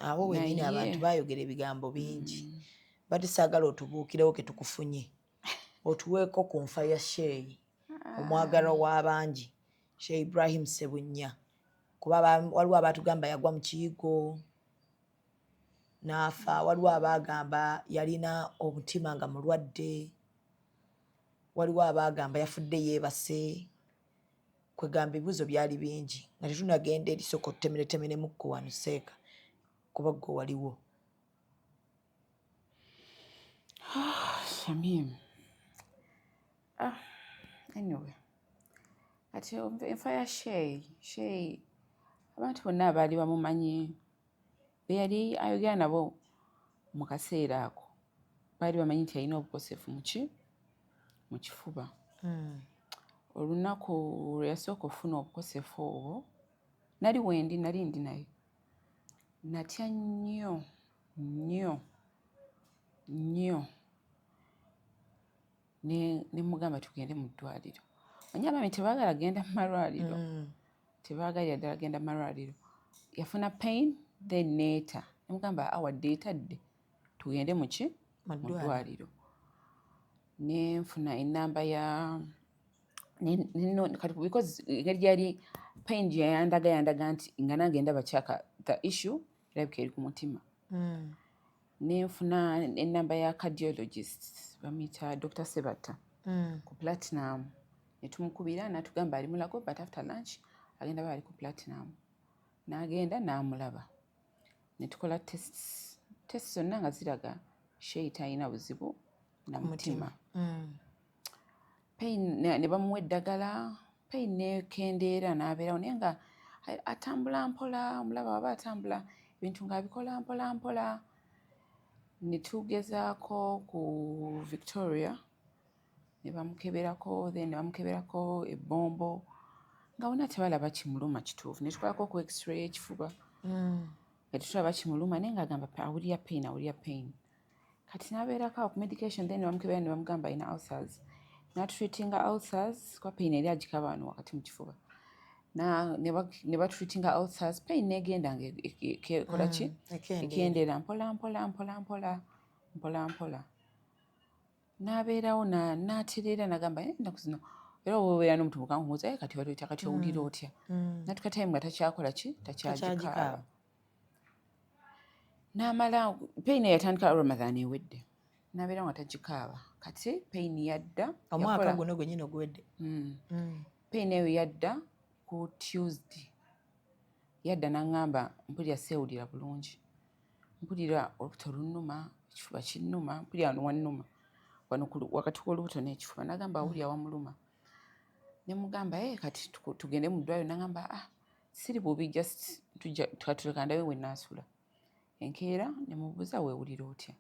F: Awo wennyini abantu bayogera ebigambo bingi, bati saagala otubuukirewo ke tukufunye otuweeko ku nfa ya Sheeyi omwagalwa w'abangi, Sheikh Ibrahim Sebunnya, kuba waliwo abatugamba yagwa mu kiyigo n'afa, waliwo abaagamba yalina omutima nga mulwadde, waliwo abaagamba yafudde yeebase. Kwegamba ebibuuzo byali bingi nga tetunagenda eri. Sooka otutemeretemeremukko wano seeka, kuba gwe waliwo.
J: Shamim. Ah, anyway. Kati enfa ya Shei, abantu bonna abaali bamumanyi, be yali ayogera nabo mu kaseera ako, baali bamanyi nti alina obukosefu muki mu kifuba. Olunaku lwe yasooka okufuna obukosefu obwo, nali wendi, nali ndi naye. Natya nnyo nnyo nnyo, ne mugamba tugende mu ddwaliro. Manyi abaami tebaagala genda mu malwaliro, tebaagalira ddala genda mu malwaliro. Yafuna pain then neeta, ne mugamba awadde etadde, tugende mu ki, mu ddwaliro. Ne nfuna ennamba ya kati, because engeri gyali pain gye yandaga, yandaga nti nga nange ndaba kyaka the issue erabika eri ku mutima. Ne nfuna ennamba ya cardiologist, bamuyita Dr. Sebatta. Ku Platinum ne tumukubira, n'atugamba ali Mulago, but after lunch agenda ba ali ku Platinum. N'agenda n'amulaba, ne tukola tests. Tests zonna nga ziraga Sheyi talina buzibu na mutima. Pain ne bamuwa eddagala, pain nekendeera, n'abeerawo, naye nga atambula mpola. Omulaba waba atambula, ebintu ng'abikola mpola mpola. Ne tugezaako ku Victoria ne bamukeberako, then ne bamukeberako ebbombo, nga wonna tebalaba kimuluma kituufu. Ne tukolako ku x-ray y'ekifuba nga tetulaba kimuluma, naye ng'agamba awulira pain, awulira pain. Kati n'abeerako awo ku medication, then ne bamukebera ne bamugamba alina ulcers, n'atreatinga ulcers, kuba pain eri agikaba wano wakati mu kifuba. Ne batreatinga ulcers, pain negenda nga ekola ki?
K: Ekendeera.
J: Ekendeera mpola mpola mpola mpola mpola mpola, n'abeerawo n'atereera, n'agamba, "Eh, ennaku zino." Era oba obeera n'omuntu mukankubuuza, "Eh, kati wali otya? Kati owulira otya?" Natuka time nga takyakola ki, takyagikaaba.
K: Takyagikaaba.
J: N'amala pain yatandika Ramadhan ewedde, n'abeera nga tagikaaba. Kati pain yadda.
K: Omwaka guno gwennyini oguwedde.
J: Pain eyo yadda ku Tuesday. Yadda n'aŋŋamba, "Mpulira seewulira bulungi, mpulira olubuto lunnuma, ekifuba kinnuma, mpulira wano wannuma, wano wakati w'olubuto n'ekifuba." N'agamba awulira wamuluma. Ne mugamba, "Eh, kati tugende mu ddwaliro." N'agamba, "Ah, siri bubi, just tujja katuleka ndabe we naasula enkeera." Ne mubuuza, "Weewulira otya?"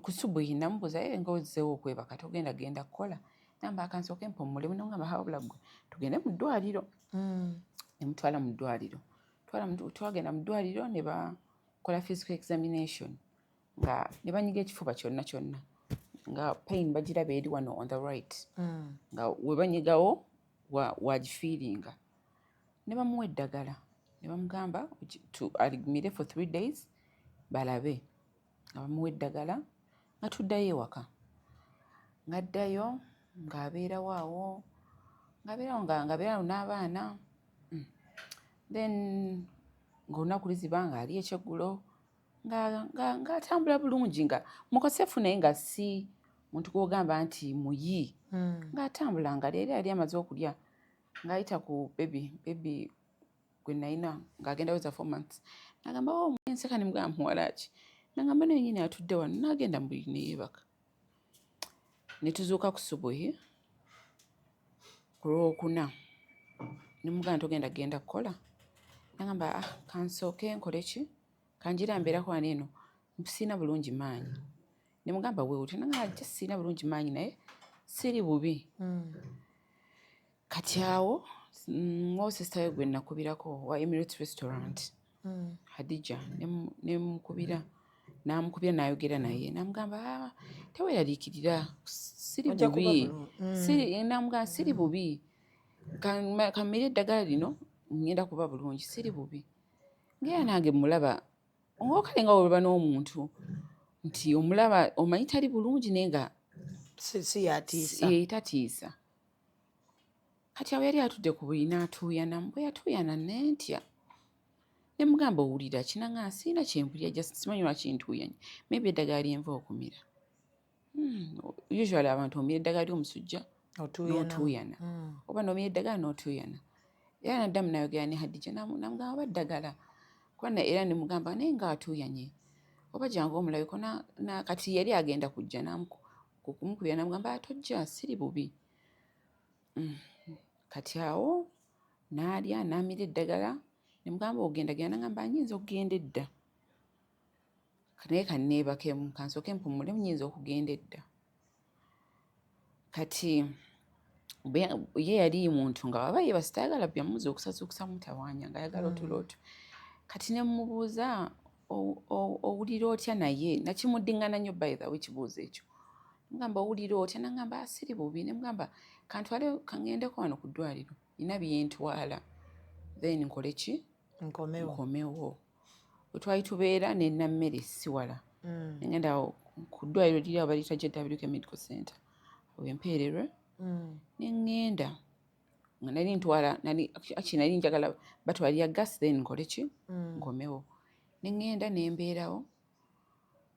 J: Ku subuhi namubuuza, "Eh, nga ozzeewo okwebaka, togenda genda kukola?" Namba, "Akansooke mpummulemu." Nogamba, "Wabula ggwe, tugende mu ddwaliro." Ne mutwala mu ddwaliro. Twagenda mu ddwaliro ne bakola physical examination, nga ne banyiga ekifuba kyonna kyonna, nga pain bagiraba eri wano on the right, nga we banyigawo wagifiiringa. Ne bamuwa eddagala ne bamugamba aligumire for 3 days balabe. Nga bamuwa eddagala, nga tuddayo ewaka. Ng'addayo, ng'abeerawo awo, ng'abeerawo, ng'abeerawo n'abaana. Then ng'olunaku luziba ng'ali ekyeggulo, ng'atambula bulungi, nga mukosefu, naye nga si muntu gw'ogamba nti muyi. Ng'atambula, nga leero yali amaze okulya, ng'ayita ku baby, baby gwe nalina ng'agenda weza 4 months. Nagamba, "Oh," enseka. Ne mugamba, "Muwala ki?" Nagamba, "Naye nyini atudde wano." N'agenda mu buliri ne yeebaka. Ne tuzuuka ku subuhi ku Lwokuna, ne mugamba, "Togenda genda kukola?" Nagamba, "Ah, kansooke nkole ki, kanjira mbeerako wano eno, siina bulungi maanyi." Ne mugamba, "Weewutya?" Nagamba, "Just siina bulungi maanyi, naye siri bubi." Kati awo wo sister we gwe nakubirako wa Emirates Restaurant, Hadija, ne mukubira, n'amukubira, n'ayogera naye, n'amugamba, "Ah, teweeraliikirira, siri
K: Ojja kuba
J: bubi."
K: bulungi.
J: N'amugamba, "Siri bubi, kammire eddagala lino, ngenda kuba bulungi, siri bubi." Ngaera nange mulaba ng'okale nga olaba n'omuntu nti omulaba omanyi tali bulungi, naye nga
K: si yatiisa.
J: Tatiisa. Kati awo yali atudde ku buliri n'atuuyana. Bwe yatuuyana, nentya, ne mugamba, "Owulira ki?" Nanga, "Siina kyempulira, just simanyi lwaki ntuuyanye, maybe eddagala lyenva okumira." Usually abantu omira eddagala ly'omusujja n'otuuyana, oba n'omira eddagala n'otuuyana. Era naddamu nayogera ne Hadija, namugamba oba ddagala kuba era ne mugamba, naye nga atuuyanye, oba jangu omulabeko. Kati yali agenda kujja, kumukubira, namugamba, "Tojja, siri bubi." Kati awo n'alya, n'amira eddagala. Ne mugamba, "Ogenda genda?" Nagamba, "Nyinza okugenda edda, naye kanneebakemu, kansooke mpumulemu, nyinza okugenda edda." Kati ye yali muntu nga waba yeebase tayagala byamuza okusazuukusa mutawaanya, ng'ayagala otulo otwo. Kati ne mubuuza, "Owulira otya?" Naye nakimuddiŋŋana nnyo, by the way, ekibuuzo ekyo. Mugamba, "Owulira otya?" Nagamba, "Siri bubi." Ne mugamba, "Kantwale, kaŋŋendeko wano ku ddwaliro, nina byentwala, then nkole ki?"
K: Nkomewo.
J: Nkomewo. Bwe twali tubeera ne Nammere si wala. Nengenda ku ddwaliro liri awo baliyita JWK Medical Center, wempeererwe. Ne ŋŋenda nga nali ntwala, nali actually nali njagala batwalira gas, then nkole ki? Nkomewo. Ne ŋŋenda, ne mbeerawo,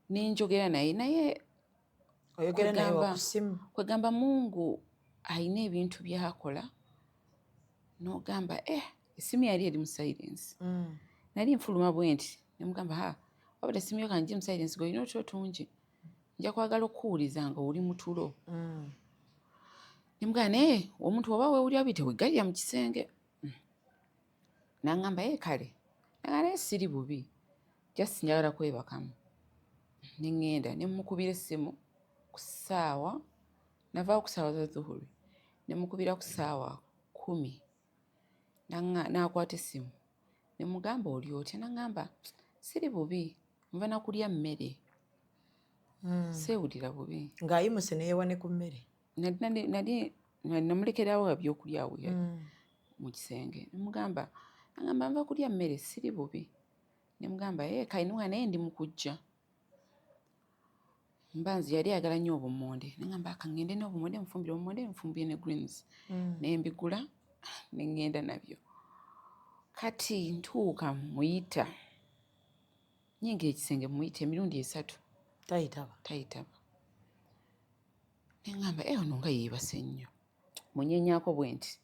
J: ne njogera naye, naye
K: Oyogera naye wa ku ssimu?
J: Kwegamba Mungu alina ebintu byakola n'ogamba eh, essimu yali eri mu silence. Nali nfuluma bwe nti nemugamba, ha, wabula essimu yo kangi mu silence, gweolina otulo tungi, nja kwagala okukuwuliza nga oli mutulo. Nemugamba, naye omuntu oba weewulira bubi teweggalira mu kisenge. Nangamba, ye kale, nagamba naye siri bubi, just njagala kwebakamu. Neŋŋenda ne mukubira essimu ku ssaawa, navaawo ku ssaawa za zuhuri, ne mukubira ku ssaawa 10, n'akwata essimu. Ne mugamba, oli otya? Nangamba, siri bubi, nva nakulya mmere, seewulira bubi.
K: Ng'ayimuse neyewa ne ku mmere?
J: Nali namulekerawo ebyokulya awo yali mu kisenge. Nemugamba, nagamba, nva kulya mmere, siri bubi. Nemugamba, ye kale, naye ndi mu kujja. Mba nze yali ayagala nnyo obumonde, nengamba kaŋŋende n'obumonde, nfumbire obumonde, nfumbire ne greens. Nembigula ne ŋŋenda nabyo. Kati ntuuka muyita, nyingira ekisenge, muyita emirundi 3.
K: Tayitaba?
J: Tayitaba. Neŋŋamba, e ono nga yeebase nnyo. Munyenyaako bwe nti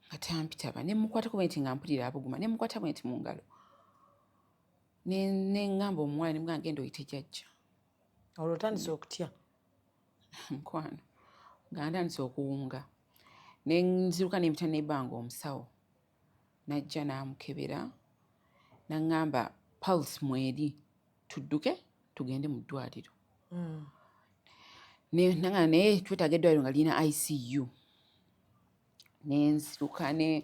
J: nga tampitaba, ne mukwatako bwe nti nga mpulira abuguma, ne mukwata bwe nti mu ngalo, ne ŋŋamba omuwala, ne mugamba, genda oyite jjajja.
K: Olwo otandise okutya?
J: Mukwano, nga ntandise okuwunga. Ne nziruka ne mpita nebbanga omusawo, najja n'amukebera, n'aŋŋamba pulse mweri, tudduke tugende mu ddwaliro. Naŋŋamba naye twetaaga eddwaliro nga lirina ICU. Nenziruka ne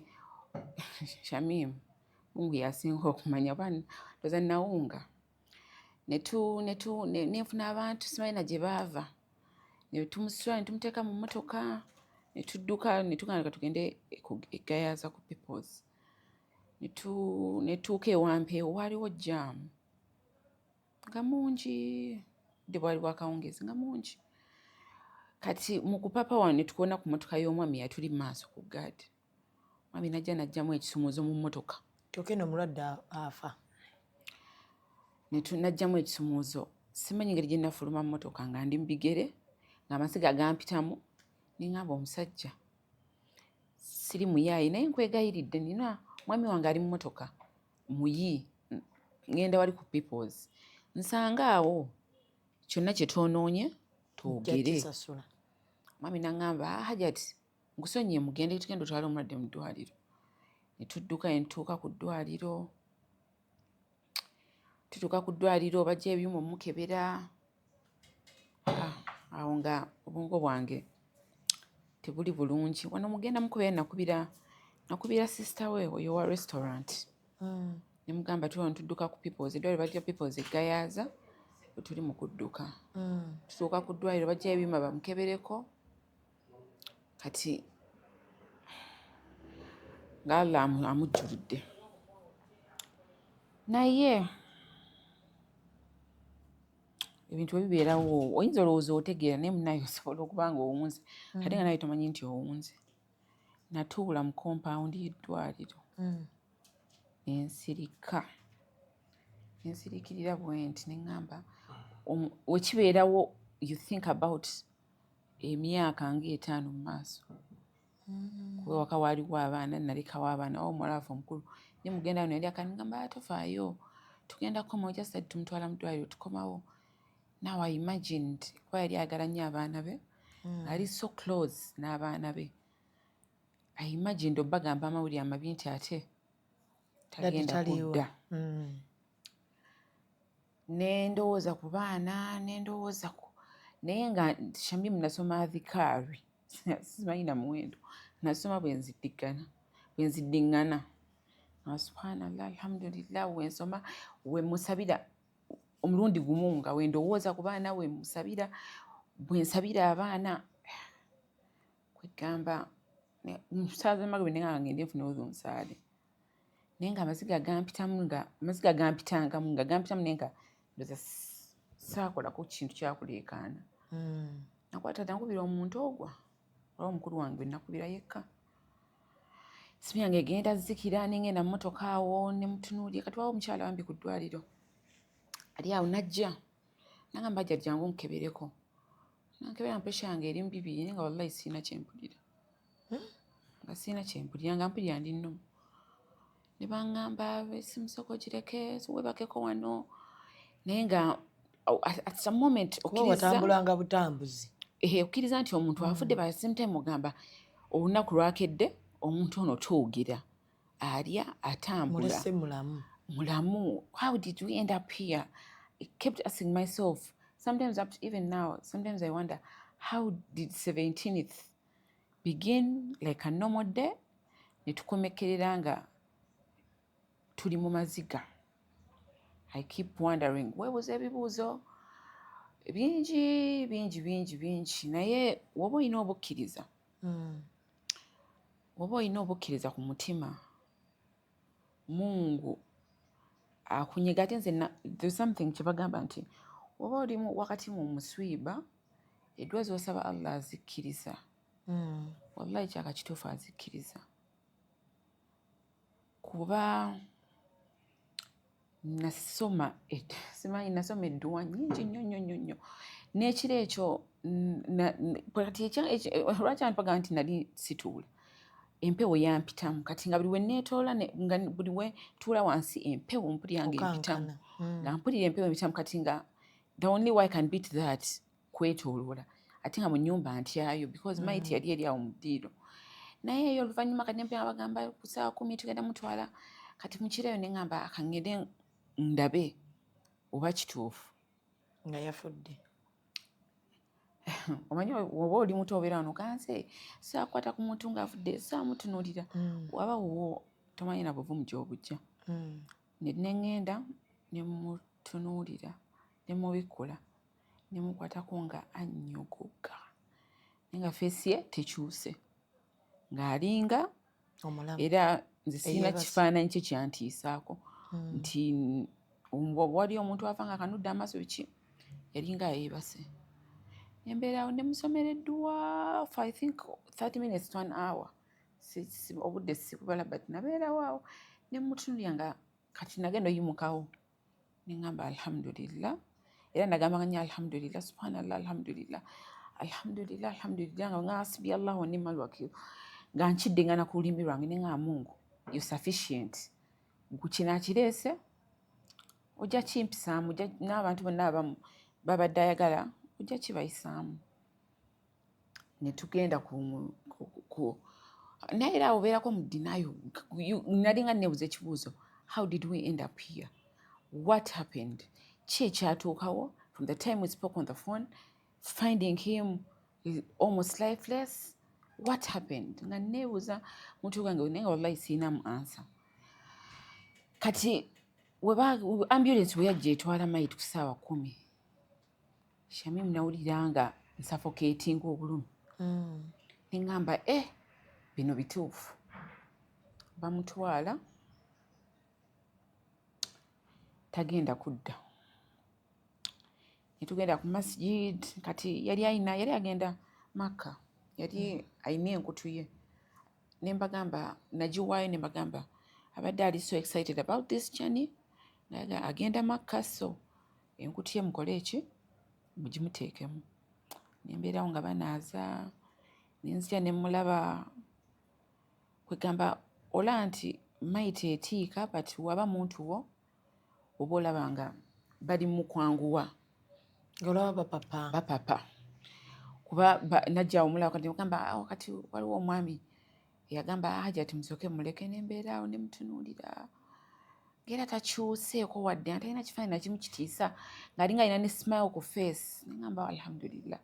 J: Shamim, Mungu yasinga okumanya oba ndoza nawunga. Netu nenfuna abantu simanyi na gye baava, ne tumusitula ne tumuteeka mu mmotoka ne tudduka, ne tugamba tugende e Gayaza ku Peoples. Ne tuuka ewampeewo, waaliwo jam nga mungi, budde bwali bwa kawungeezi nga mungi. Kati mu kupapa wano ne tukoona ku mmotoka y'omwami yatuli mu maaso ku gaadi. Mwami najja n'aggyamu ekisumuuzo mu mmotoka.
K: Kyokka eno omulwadde afa.
J: N'aggyamu ekisumuuzo, simanyi ngeri gye nafuluma mmotoka nga ndi mu bigere, ng'amasiga gampitamu, ne ŋŋamba omusajja, siri muyaaye naye nkwegayiridde, nina mwami wange ali mu mmotoka muyi, ŋŋenda wali ku Peoples, nsanga awo kyonna kye twonoonye twogere. Mwami n'aŋŋamba, ah, Hajati, nkusonyiye, mugende, tugenda otwale omulwadde mu ddwaliro. Ne tudduka ne tutuuka ku ddwaliro. Tutuuka ku ddwaliro, bajja ebyuma omukebera. Ah, awo nga obwongo bwange tebuli bulungi. Wano mugenda mukubira, nakubira sister we oyo wa restaurant. Ne mugamba tuli wano tudduka ku Peoples, eddwaliro baliyita Peoples e Gayaza, bwe tuli mu kudduka. Tutuuka ku ddwaliro, bajjayo ebyuma bamukebereko. Kati nga Allah amujjulidde. Naye ebintu bwe bibeerawo oyinza olowooza otegeera, naye munnaye osobola okuba nga owunze ate nga naye tomanyi nti owunze. Natuula mu compound y'eddwaliro ne nsirika, ne nsiriikirira bwe nti, ne ŋŋamba we kibeerawo you think about emyaka ng'etaano mu maaso. Kuba ewaka waaliwo abaana, nalekawo abaana, omuwala waffe omukulu ye mugenda wano yali akangamba tofaayo, tugenda kukomawo, just that tumutwala mu ddwaliro tukomawo. Now I imagined, kuba yali ayagala nnyo abaana be, ali so close n'abaana be. I imagined obbagamba amawulire amabi nti ate tagenda kudda. Ne ndowooza ku baana, ne ndowooza ku naye nga Shamim nasoma adhikaari simanyi na muwendo, nasoma bwe nziddiggana bwe nziddiŋŋana, subhanallah, alhamdulillah, we nsoma we musabira omulundi gumu nga we ndowooza ku baana, we musabira, bwe nsabira abaana, kwegamba nsaaza magribi, ne nga ngende nfune udhu nsaale, naye nga amaziga gampitamu, nga amaziga gampitangamu, nga gampitamu, naye nga ndoza saakolako kintu kyakuleekaana. Nakwata nakubira omuntu ogwa olwa omukulu wange gwe nakubira yekka, simu yange egenda zikira, nengenda mu mmotoka awo ne mutunuulira. Kati wawo omukyala wambi ku ddwaliro ali awo, najja nagamba, ajja jangu nkebereko. Nankebera pressure yange eri mu 2 naye nga wallahi sirina kyempulira. Nga sirina kyempulira, nga mpulira ndi nnomu. Ne baŋŋamba esimu sooka ogireke, weebakeko wano. Naye nga at some moment
K: Kuba watambulanga butambuzi.
J: Ehe, okkiriza nti omuntu afudde, but at the same time ogamba olunaku lwakedde omuntu ono twogera, alya, atambula.
K: Mulese mulamu.
J: Mulamu. How did we end up here? I kept asking myself, sometimes up to even now, sometimes I wonder how did 17th begin like a normal day ne tukomekerera nga tuli mu maziga. I keep wondering, weebuuza ebibuuzo bingi bingi bingi bingi, naye woba olina obukkiriza, woba olina obukkiriza ku mutima, Mungu akunyega. Ate nze there's something kye bagamba nti woba oli wakati mu muswiba, eddwa z'osaba Allah azikkiriza. Wallahi kyaka kituufu, azikkiriza, kuba nasoma simanyi, nasoma edduwa nnyingi nnyo nnyo nnyo nnyo n'ekiro ekyo. Kati lwaki abantu bagamba nti nali situula, empewo yampitamu. Kati nga buli we neetoola, nga buli we ntuula wansi, empewo mpulira nga empitamu.
K: Okankana.
J: Nga mpulira empewo empitamu. Kati nga the only way I can beat that kwetooloola, ate nga mu nnyumba ntyayo because mayiti yali eri awo mu ddiiro. Naye eyo oluvannyuma kati nempya bagamba ku ssaawa 10 tugenda mutwala. Kati mu kiro eyo ne ŋŋamba kaŋŋende ndabe oba kituufu
K: nga yafudde.
J: Omanyi oba oli muto, obeera wano ganze saakwata ku muntu ng'afudde, saamutunuulira. Waba wuwo tomanyi na buvumu gy'obujja. Ne neŋŋenda ne mutunuulira, ne mubikkula, ne mukwatako nga annyogoga, naye nga face ye tekyuse, ng'alinga
K: omulamu.
J: Era nze sirina
K: Eyeebase.
J: kifaananyi kye kyantiisaako nti wali omuntu afa nga akanudde amaaso biki, yalinga yeebase. Embeera ne musomera edduwa for I think 30 minutes to an hour. Obudde sikubala, but nabeerawo awo ne mutunuulira nga kati nagenda oyimukawo ne ŋŋamba alhamdulillah. Era nagambanga nnyo alhamdulillah, subhanallah, alhamdulillah, alhamdulillah, alhamdulillah, nga nga hasbi Allah wa ni'mal wakil, nga nkiddingana ku lulimi lwange ne ŋŋamba Mungu, you sufficient, kino akireese ojja kimpisaamu, n'abantu bonna abamu babadde ayagala ojja kibayisaamu. Ne tugenda ku naye era awo obeerako mu denial. Nalinga neebuuza ekibuuzo, how did we end up here? What happened? Ki ekyatuukawo from the time we spoke on the phone, finding him almost lifeless? What happened? Nga neebuuza muntu gwange, naye nga wallahi siinamu answer. Kati weba ambulance bwe yajja etwala mayiti ku ssaawa 10, Shamim, nawulira nga nsuffocatinga obulumi. Ne ŋŋamba, eh, bino bituufu, bamutwala, tagenda kudda. Ne tugenda ku masjid. Kati yali ayina, yali agenda Makka, yali ayina enkutu ye. Ne mbagamba nagiwaayo, ne mbagamba abadde ali so excited about this journey, naye agenda Makka, so enkutu ye mukole eki, mugimuteekemu. Ne mbeerawo nga banaaza, ne nzija ne mulaba. Kwegamba olaba nti mayiti etiika, but waba muntu wo oba olaba nga bali mu kwanguwa.
K: Ng'olaba bapapa.
J: Bapapa, kuba najja omulaba. Kati ogamba awo kati waliwo omwami eyagamba Hajati musooke muleke. Nembeera awo ne mutunuulira ng'era takyuseeko wadde, nga talina kifaananyi nakimu kitiisa, ng'alinga alina ne smile ku face. Neŋŋamba alhamdulillah,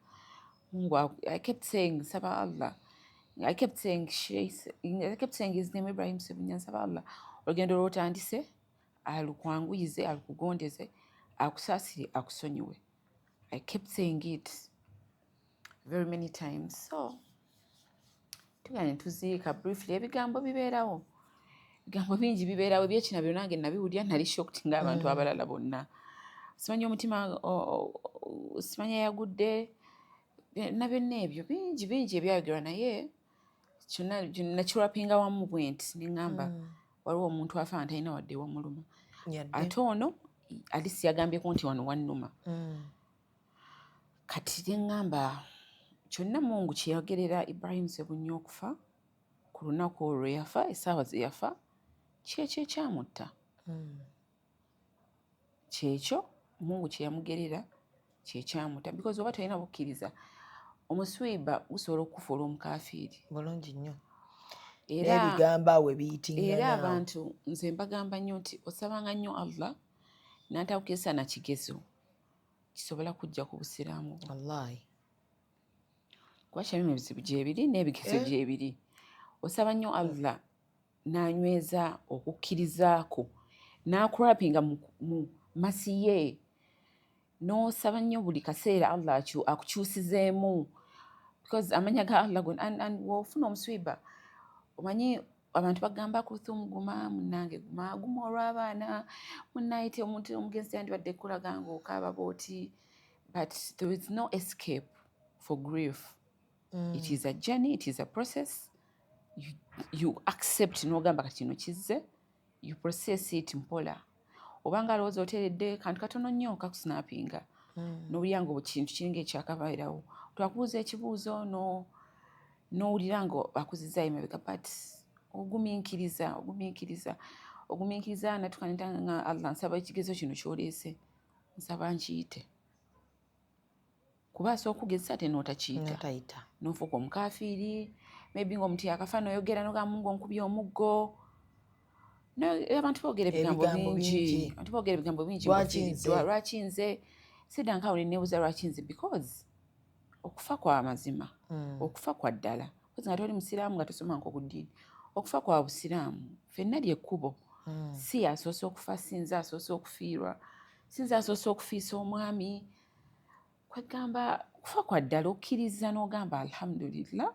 J: Mungu. I kept saying nsaba Allah, I kept saying his name, Ibrahim Sebunya, nsaba Allah olugendo lw'otandise alukwanguyize, alukugondeze, akusaasire, akusonyiwe. I kept saying it very many times. So tugenda ne tuziika. Briefly, ebigambo bibeerawo, ebigambo bingi bibeerawo. Ebyekinabiro nange nabiwulira, nali shocked ng'abantu abalala bonna. Simanyi omutima, simanya yagudde na byonna ebyo bingi bingi ebyayogerwa, naye kyonna nakiwrappinga wamu bwe nti ne ŋŋamba waliwo omuntu afa nga talina wadde wamuluma,
K: Yadde.
J: ate ono at least yagambyeko nti wano wannuma. Kati neŋŋamba kyonna Mungu kye yagerera Ibrahim Ssebunya okufa ku lunaku olwo lwe yafa, essaawa ze yafa, kyekyo ekyamutta. Kyekyo Mungu kye yamugerera kyekyamutta, because oba tolina bukkiriza, omuswiba gusobola okukufuula omukafiiri.
F: Bulungi nnyo.
J: Era
F: n'ebigambo awo
J: era
F: ebiyitingana awo.
J: Abantu nze mbagamba nnyo nti osabanga nnyo Allah n'atakugezesa na kigezo kisobola kujja ku busiraamu bwo.
F: Wallahi.
J: Kuba kyalimu ebizibu gyebiri n'ebigezo gyebiri. Osaba nnyo Allah n'anyweza okukkiriza kwo n'akurapinga mu masi ye, n'osaba nnyo buli kaseera Allah akukyusizeemu, because amanya ga Allah gonna and w'ofuna omuswiba, omanyi abantu bagamba, "Kulthum, guma munnange, guma, guma olw'abaana munnayite omuntu omugenzi yandibadde kulaga ng'okaaba bw'oti." But there is no escape for grief. It is a journey, it is a process. You accept n'ogamba kati kino kizze, you process it mpola. Obanga alowooza oteredde, kantu katono nnyo kakusnapinga n'owulira nga kintu kiringa ekyakabeerawo. Twakubuuza ekibuuzo n'owulira nga akuzizaayo emabega, but ogumiikiriza, ogumiikiriza, ogumiikiriza. Natuka nentanga nga Allah, nsaba ekigezo kino ky'oleese, nsaba nkiyite, kuba asobola okugezesa ate n'otakiyita.
F: N'otayita.
J: N'ofuuka omukafiiri, maybe ng'omuntu yakafa n'oyogera n'ogamba, "Mungu, onkubye omuggo." Abantu boogera ebigambo
F: Ebigambo
J: bingi.
F: bingi.
J: Abantu boogera ebigambo bingi.
F: Lwaki
J: Ng'ofiiriddwa.
F: nze?
J: Lwaki nze? Sidda nkawo ne neebuuza lwaki nze, because okufa kwa mazima, okufa kwa ddala, kozi nga toli musiraamu, nga tosomangako ku ddiini, okufa kwa busiraamu ffenna lyekkubo. Si asoose okufa, si nze asoose okufiirwa, si nze asoose okufiisa omwami. Kwegamba kufa kwa ddala, okkiriza n'ogamba alhamdulillah,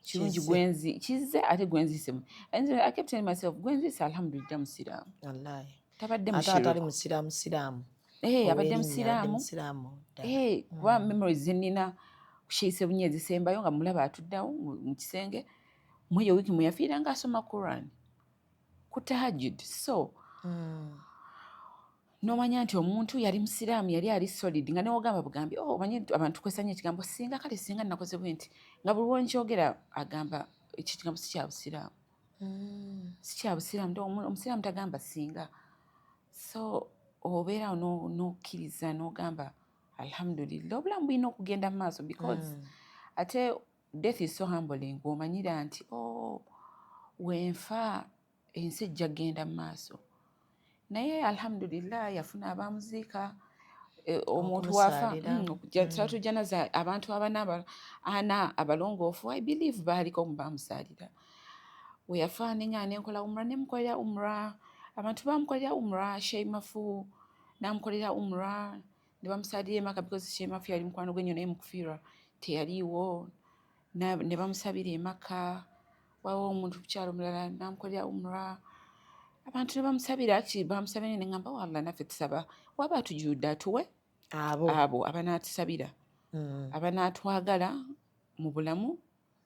J: kirungi.
F: Kizze.
J: Gwenzi kizze ate gwenziise. I kept telling myself, gwenziise alhamdulillah musiraamu.
F: Wallahi.
J: Tabadde
F: Ate atali
J: mushiriku.
F: musiraamu siraamu.
J: Eh, abadde
F: Ow'erinnya, abadde
J: musiraamu.
F: musiraamu ddala.
J: Eh, kuba memories zenina kusheise bunye ezisembayo nga mulaba atuddawo mu kisenge mweyo wiiki mwe yafiira ng'asoma Quran ku tahajjud, so n'omanya nti omuntu yali musiraamu, yali ali solid, nga newogamba bugambi, "Oh, omanyi abantu tukozesa nnyo ekigambo singa, kale singa nakoze bwe nti," nga buli lwonkyogera agamba ekyo kigambo si kya busiraamu, si kya busiraamu. Omusiraamu tagamba singa. So obeerawo n'okkiriza n'ogamba alhamdulillah, obulamu bulina okugenda mu maaso, because ate death is so humbling. Omanyira nti, oh, wenfa ensi ejja kgenda mu maaso. Naye alhamdulillah yafuna abamuziika. Omuntu wafa
F: Okumusaalira.
J: Salatu janaza, abantu abana ana abalongoofu, I believe baaliko mu bamusaalira. We yafa nenga nenkola umra, nemukolera umra, abantu bamukolera umra, Sheimafu namukolera umra ne bamusalira emaka, because Sheimafu yali mukwano gwe nnyo, naye mukufiirwa teyaliiwo. Ne bamusabira emaka. Wawo omuntu kukyalo mulala namukolera umra, abantu ne bamusabira. Actually bamusabira, ne ngamba, "Wallah, naffe tusaba waba atujudde atuwe
F: abo
J: abo abanaatusabira, abanaatwagala mu bulamu,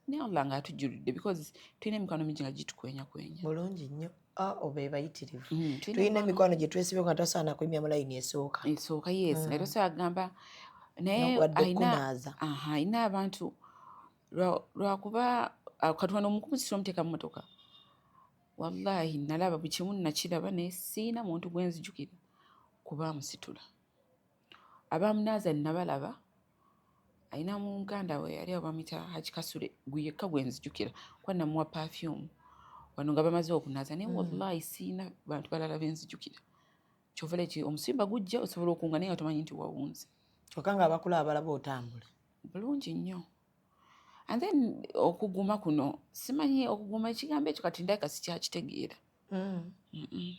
J: ne Allah ng'atujjuludde," because tulina emikwano mingi nga gitukwenyakwenya.
F: Bulungi nnyo. Ah, obe bayitirivu.
J: Tulina
F: tulina emikwano gye twesibye nga tosaana kuyimya mu layini esooka.
J: Esooka, yes, nga tosobola kugamba naye.
F: Wadde
J: Alina
F: okunaaza.
J: Aha, alina abantu lwakuba kati wano omukumusisa omuteeka mu motoka. Wallahi nalaba buli kimu, nakiraba, naye siina muntu gwe nzijukira kuba amusitula. Abamunaaza nabalaba, alina muganda we yali awo bamuyita Haji Kasule, gwe yekka gwe nzijukira kuba namuwa perfume wano nga bamaze okunaaza. Naye wallahi siina bantu balala benzijukira. Kyova leki omusimba gujja osobola okunga naye nga tomanyi nti wawunze.
F: Kyokka nga abakulaba balaba otambula.
J: Bulungi nnyo. And then okuguma kuno, simanyi okuguma ekigambo ekyo kati ndabika sikyakitegeera.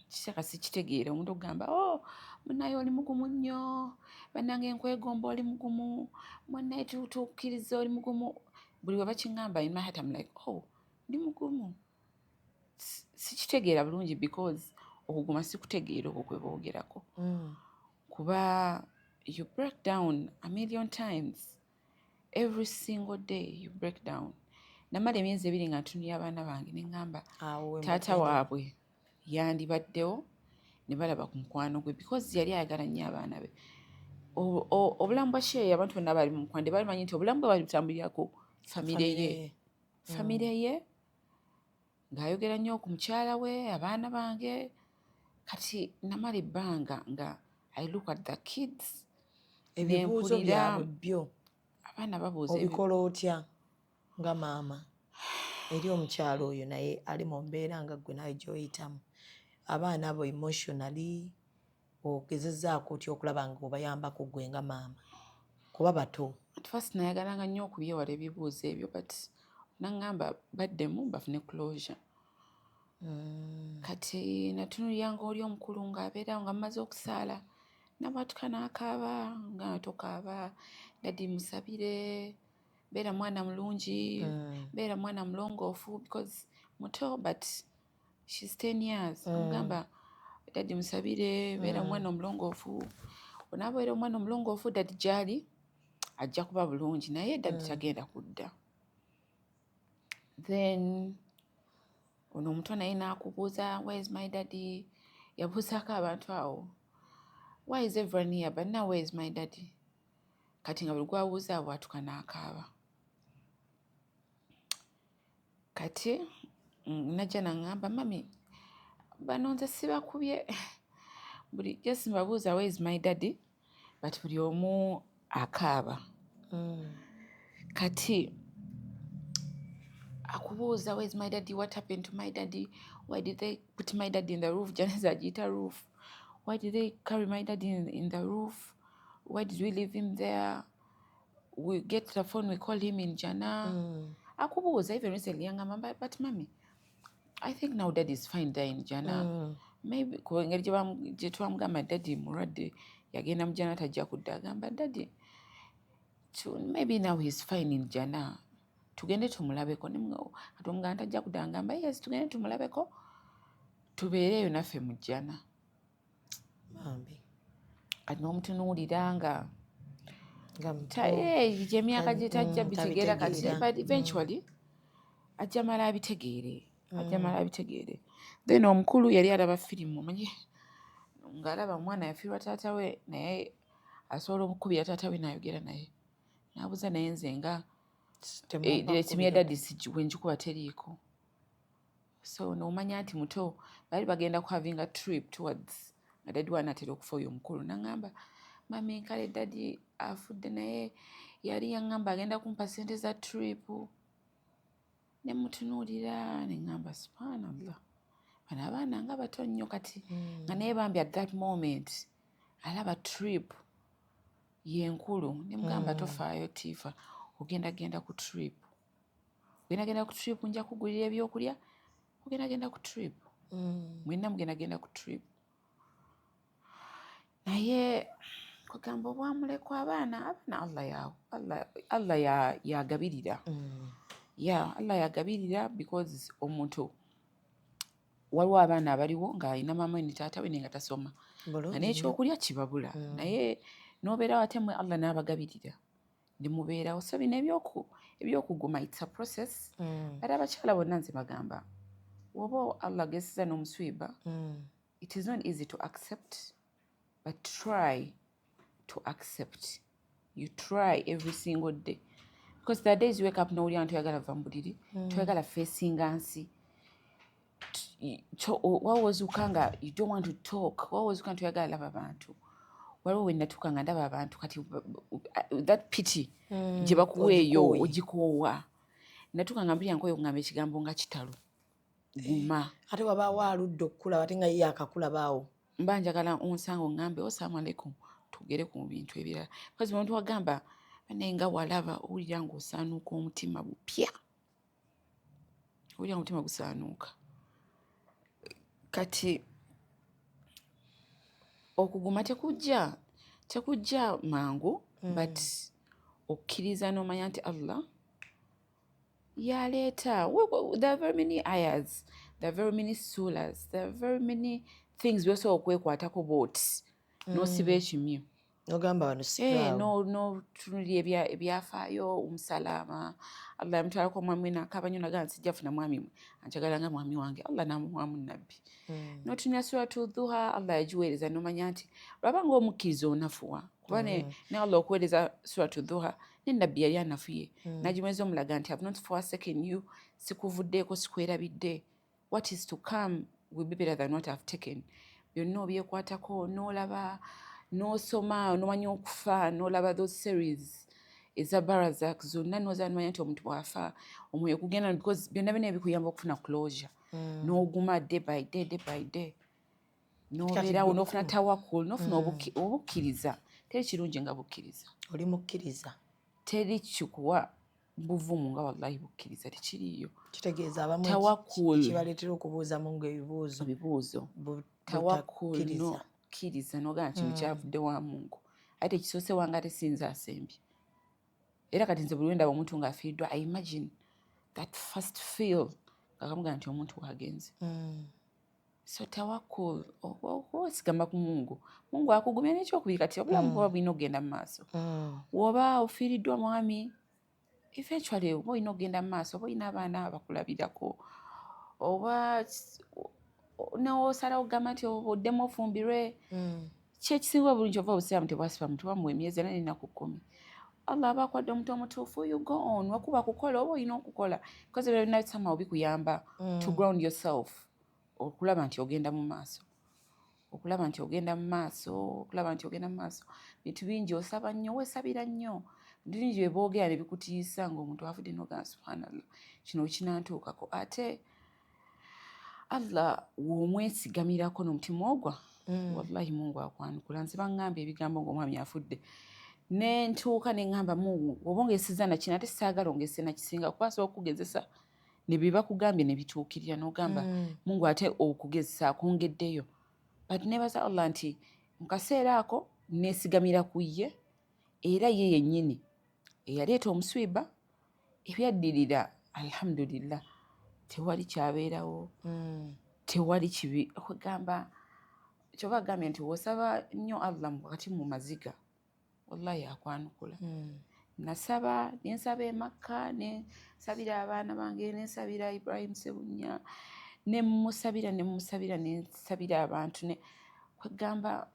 J: Kisaka sikitegeera. Omuntu okugamba, "Oh, munnaye oli mugumu nnyo, bannange nkwegomba, oli mugumu, munnaye tukkiriza oli mugumu." Buli we bakiŋŋamba, in my heart I'm like, "Oh, ndi mugumu." Sikitegeera bulungi, because okuguma sikutegeera okwo kwe boogerako, kuba you break down a million times every single day. You break down. Namala emyezi 2 nga ntunulira abaana bange ne ŋŋamba
F: Awo we
J: taata
F: mugenda.
J: waabwe yandibaddewo ne balaba ku mukwano gwe, because yali ayagala nnyo abaana be. Obulamu bwa Sheya, abantu bonna bali mu mukwande bali manyi nti obulamu bwe bali butambulira ku famire ye. Famire ye, ng'ayogera nnyo ku mukyala we, abaana bange. Kati namala ebbanga nga I look at the kids.
F: Ebibuuzo
J: nempulira
F: byabwe byo
J: abaana babuuza
F: obikola otya nga maama eri omukyalo oyo, naye ali mu mbeera nga ggwe nawe gy'oyitamu? Abaana abo emotionally ogezezzaako otya okulaba nga obayambako ggwe nga maama, kuba bato?
J: At first nayagalanga nnyo okubyewala ebibuuzo ebyo, but naŋŋamba baddemu bafune closure. Kati natunuliranga oli omukulu ng'abeerawo nga mumaze okusaala, nabwatuka n'akaaba, nga tokaaba daddy, musabire, beera mwana mulungi, beera mwana mulongoofu, because muto, but she's 10 years. Omugamba, "Daddy musabire, beera omwana omulongoofu, onaabeera omwana omulongoofu, daddy gy'ali ajja kuba bulungi, naye daddy tagenda kudda." Then ono omuto naye n'akubuuza, "Where is my daddy?" Yabuuzaako abantu awo, "Why is everyone here, but now where is my daddy?" Kati nga buli gwabuuza abwatuka n'akaaba. Kati najja naŋŋamba, "Mummy, bano nze sibakubye, buli just mbabuuza, 'Where is my daddy?' but buli omu akaaba." Kati akubuuza, "Where is my daddy? What happened to my daddy? Why did they put my daddy in the roof?" Janeza agiyita roof. "Why did they carry my daddy in the roof? Why did we leave him there? We get the phone, we call him in jana." Akubuuza. Even recently yangamba, But mummy, I think now daddy is fine there in jana." Maybe ku engeri gye twamugamba daddy mulwadde, yagenda mu jana, tajja kudda. Agamba, "Daddy maybe now he's fine in jana, tugende tumulabeko." Kati omugamba tajja kudda, ngamba, "Yes, tugende tumulabeko, tubeereeyo naffe mu jjana."
F: Bambi.
J: Kati n'omutunuulira nga
F: Nga muto.
J: Gyemyaka gye tajja bitegeera kati.
F: Tabitegeera.
J: But eventually ajja mala abitegeere, ajja mala abitegeere. Then omukulu yali alaba firimu, omanyi ng'alaba omwana yafiirwa taata we, naye asobola okukubira taata we n'ayogera naye, n'abuuza, naye nze nga esimu ya daddy bwe ngikuba teriiko. So n'omanya nti muto. Baali bagenda ku having a trip towards nga daddy we anaatera okufa. Oyo omukulu n'aŋŋamba, "Mummy, kale daddy afudde, naye yali yaŋŋamba agenda kumpa ssente za trip." Ne mutunuulira ne ŋŋamba, "Subhanallah, bano abaana nga bato nnyo." Kati nga naye bambi at that moment alaba trip yenkulu. Ne mugamba, "Tofaayo Tiifa, ogenda genda ku trip, ogenda genda ku trip, nja kugulira ebyokulya, ogenda genda ku trip, mwenna mugenda genda ku trip." Naye kwegamba obwamulekwa, abaana Allah ya Allah yagabirira, ya Allah yagabirira, because omuntu waliwo abaana abaliwo ng'alina maama we ne taata we naye nga tasoma, nga n'ekyokulya kibabula, naye n'obeerawo ate mwe Allah n'abagabirira ne mubeerawo. So bino ebyokuguma, it's a process. Ate abakyala bonna nze bagamba, woba Allah agezesa n'omuswiba, it is not easy to accept, but try to accept. You try every single day, because there are days you wake up n'owulira nti toyagala va mu buliri, toyagala facinga nsi. Wawozuuka nga you don't want to talk, wawozuuka nti toyagala laba bantu. Waliwo we natuuka nga ndaba abantu, kati that pity gye bakuwa eyo
F: ogikooye.
J: Ogikoowa. Natuuka nga mpulira nkooye okugamba ekigambo nga kitalo, guma.
F: Ate wabaawo aludde okukulaba, ate nga ye yakakulabaawo.
J: Mba njagala onsanga oŋŋambe, "Assalamu alaikum," tugere ku bintu ebirala, because omuntu wagamba naye nga walaba owulira ng'osaanuuka omutima bupya, owulira nga omutima gusaanuuka. Kati okuguma tekujja mangu, but okkiriza n'omanya nti Allah yaleeta. There are very many ayahs, there are very many suras, there are very many things byosobola okwekwatako bwoti n'osiba ekimyu.
K: Nogamba wano
J: Eh,
K: sivaawo.
J: Notunulira ebyafaayo omusalaama Allah yamutwalako omwami we nakaba nnyo nagamba sijja funa mwami mwe anjagala nga mwami wange, Allah n'amuwamu nabbi. Notunula Suratu Duha, Allah yagiweereza nomanya nti lwaba nga omukkiriza onafuwa kuba ne Allah okuweereza Suratu Duha ne nabbi yali anafuye, nagimuweza omulaga nti have not forsaken you, sikuvuddeeko, sikwerabidde, what is to come will be better than what I've taken. Byonna obyekwatako n'olaba n'osoma n'omanya okufa, n'olaba those series eza barazak zonna noza nomanya nti omuntu bw'afa omwoyo gugenda, because byonna byonna ebikuyamba okufuna closure, n'oguma day by day, day by day, n'obeerawo n'ofuna tawakul, n'ofuna obukkiriza. Teri kirungi nga bukkiriza.
K: Oli mukkiriza.
J: Teri kikuwa buvumu nga wallahi bukkiriza, tekiriiyo.
K: Kitegeeza abamu
J: Tawakkul.
K: Kibaleetera okubuuza Mungu ebibuuzo.
J: Ebibuuzo. Tawakkul.
K: Butakkiriza.
J: Nokkiriza nogamba kino kyavudde wa Mungu, ate tekisoose wange, ate sinza asembye. Era kati nze buli lwendaba omuntu ng'afiiriddwa, I imagine that first feel nga kamugamba nti omuntu wagenze. So tawakkul, okwesigama ku Mungu, Mungu akugumya. N'ekyokubiri, kati obulamu buba bulina okugenda mu maaso. Woba ofiiriddwa mwami, eventually oba olina okugenda mu maaso, oba olina abaana abakulabirako, oba nosalawo okugamba nti oddemu ofumbirwe, kyekisinga obulungi. Ova obusiraamu tebwasiba muntu, bamuwa emyezi era n'ennaku 10. Allah aba akwadde omuntu omutuufu, you go on. Wakuba kukola oba olina okukola, because ebyo byonna somehow bikuyamba to ground yourself, okulaba nti ogenda mu maaso, okulaba nti ogenda mu maaso, okulaba nti ogenda mu maaso. Bintu bingi, osaba nnyo, weesabira nnyo. Bintu bingi bye boogera ne bikutiisa ng'omuntu avudde, n'ogamba subhanallah, kino kinantuukako. Ate Allah w'omwesigamirako n'omutima ogwa, wallahi Mungu akwanukula. Nze baŋŋamba ebigambo ng'omwami afudde, ne ntuuka ne ŋŋamba Mungu, oba ongezesezza nakino, ate saagala ongezese nakisinga, kuba asobola okukugezesa ne bye bakugambye ne bituukirira, n'ogamba Mungu ate okugezesa akwongeddeyo. But neebaza Allah nti mu kaseera ako neesigamira ku ye, era ye yennyini eyaleeta omuswiba. Ebyaddirira, alhamdulillah, tewali kyabeerawo, tewali kibi. Okwegamba kyoba agambye nti wosaba nnyo Allah wakati mu maziga, wallahi akwanukula. Nasaba, nensaba emakka, nensabira abaana bange, nensabira Ibrahim Sebunya, nemusabira, nemusabira, nensabira abantu, ne kwegamba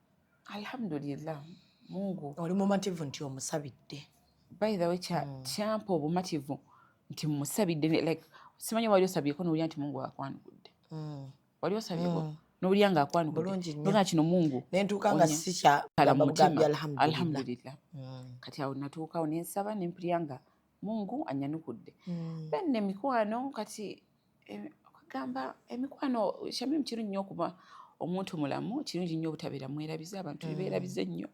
J: alhamdulillah Mungu.
K: Oli mumativu nti omusabidde?
J: By the way, kyampa obumativu nti musabidde. Like simanyi wali osabyeko nowulira nti Mungu akwanukudde? Wali osabyeko nowulira nga akwanukudde?
K: Bulungi nnyo.
J: Nogaa kino Mungu
K: Nentuuka nga
J: onya.
K: sikya
J: Kala mu
K: gamba
J: mutima.
K: alhamdulillah.
J: Alhamdulillah. Kati awo natuukawo nensaba, nempulira nga Mungu anyanukudde. Then emikwano kati, okugamba emikwano, Shamimu, kirungi nnyo okuba omuntu mulamu, kirungi nnyo obutabeera mwerabize. Abantu bebeerabize nnyo.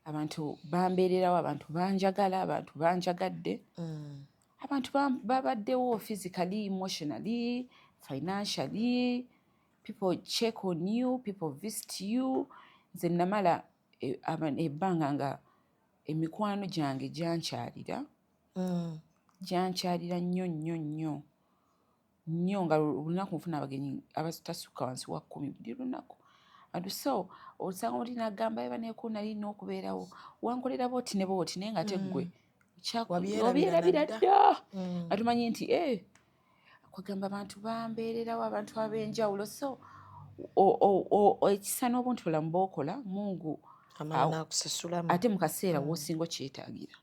J: Abantu bambeererawo, abantu banjagala, abantu banjagadde, abantu babaddewo physically, emotionally, financially. People check on you, people visit you. Nze namala ebbanga nga emikwano gyange gyankyalira, gyankyalira nnyo nnyo nnyo nnyo, nga olunaku nfuna abagenyi abatasukka wansi wa 10 buli lunaku. Bantu so osanga oli nagamba eba neku nali n'okubeerawo, wankolera booti ne booti, naye nga teggwe
K: Wabyerabira
J: obyerabira
K: nadda.
J: Dda atumanyi nti eh, kwegamba abantu bambeererawo, abantu ab'enjawulo. So ekisa n'obuntu bulamu bw'okola, Mungu
K: amala n'akusasulamu.
J: Ate mu kaseera w'osinga okyetaagira.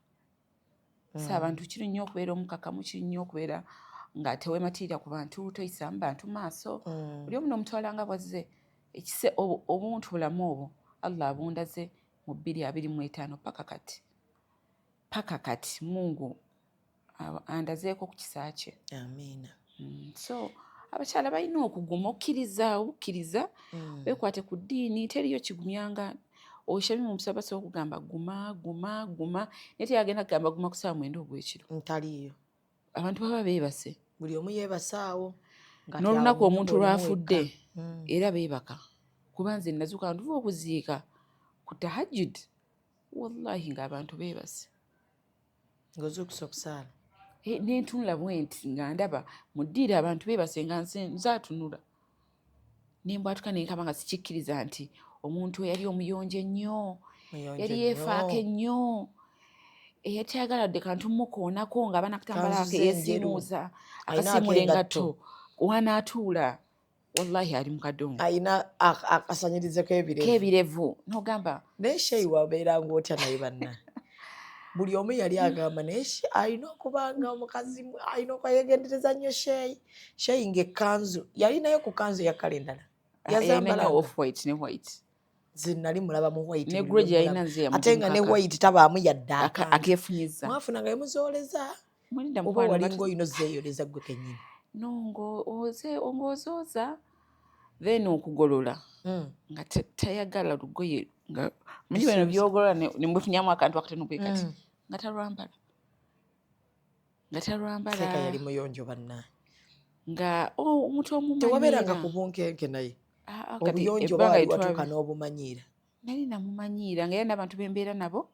J: So abantu kiri nnyo okubeera omukakamu, kiri nnyo okubeera nga tewematirira ku bantu, toyisaamu bantu maaso. Buli omu n'omutwala nga bwazze. Ekise obuntu bulamu obwo Allah abundaze mu 2025 paka kati, paka kati Mungu andazeeko ku kisa kye.
K: Amiina.
J: So abakyala balina okuguma, okkiriza, obukkiriza, beekwate ku ddiini. Teriyo kigumyanga oshamimu omusaba basobola okugamba guma, guma, guma, naye teyagenda kugamba guma ku ssaawa 9 ogw'ekiro.
K: Ntaliiyo.
J: Abantu baba beebase.
K: Buli omu yeebasaawo. Nga
J: N'olunaku
K: awo
J: omuntu
K: olimu
J: lw'afudde
K: wekka.
J: Era beebaka, kuba nze nazuuka ntuva okuziika ku tahajjud, wallahi ng'abantu beebase.
K: Ng'ozuukusa okusaala.
J: Eh, nentunula bwe nti nga ndaba mu ddiiro abantu beebase, nga nze atunula, nembwatuka nenkaba nga sikikkiriza nti omuntu eyali omuyonjo ennyo,
F: Muyonjo
J: Yali
F: nnyo.
J: yeefaako ennyo, eyatayagala dde kantu mukoonako nga abaana akatambala
F: Kanzu
J: ake
F: ze enjeru.
J: yeesiimuuza
F: Alina
J: akasiimula
F: ak'engatto.
J: engatto wanaatuula, wallahi ali mu kadongo.
F: Alina akasanyirize k'ebirevu.
J: K'ebirevu n'ogamba.
F: Naye Sheyi wabeeranga otya naye banna? Buli omu yali agamba naye alina okuba nga omukazi alina okwegendereza nnyo Sheyi. Sheyi ng'ekkanzu yalinayo ku kanzu eya kkala endala.
J: Ah, yalina
F: Yazambalanga.
J: Off white ne white.
F: Nze nali mulaba mu white
J: Ne
F: buli
J: grey
F: lwe
J: gye yalina
F: mulaba.
J: nze
F: Ate nga ne
J: yamutemukako.
F: white tabaamu yadde akantu.
J: Akeefunyiza.
F: Mwafunanga emuzooleza
J: Mulinda
F: oba
J: mukwano
F: walinga olina ozeeyoleza ggwe kennyini?
J: No, ng'ozooza then okugolola nga tayagala lugoye nga manyi bino byogolola ne mwefunyamu akantu akatono bwe kati nga talwambala nga talwambala.
F: Seeka yali muyonjo banna.
J: Nga oh, omuntu omumanyiira.
F: Tewabeeranga ku bunkenke naye.
J: Ah, ah, kati
F: Obuyonjo
J: ebbanga
F: bwali
J: lye
F: watuuka n'obumanyiira.
J: Nali namumanyiira nga era n'abantu be mbeera nabo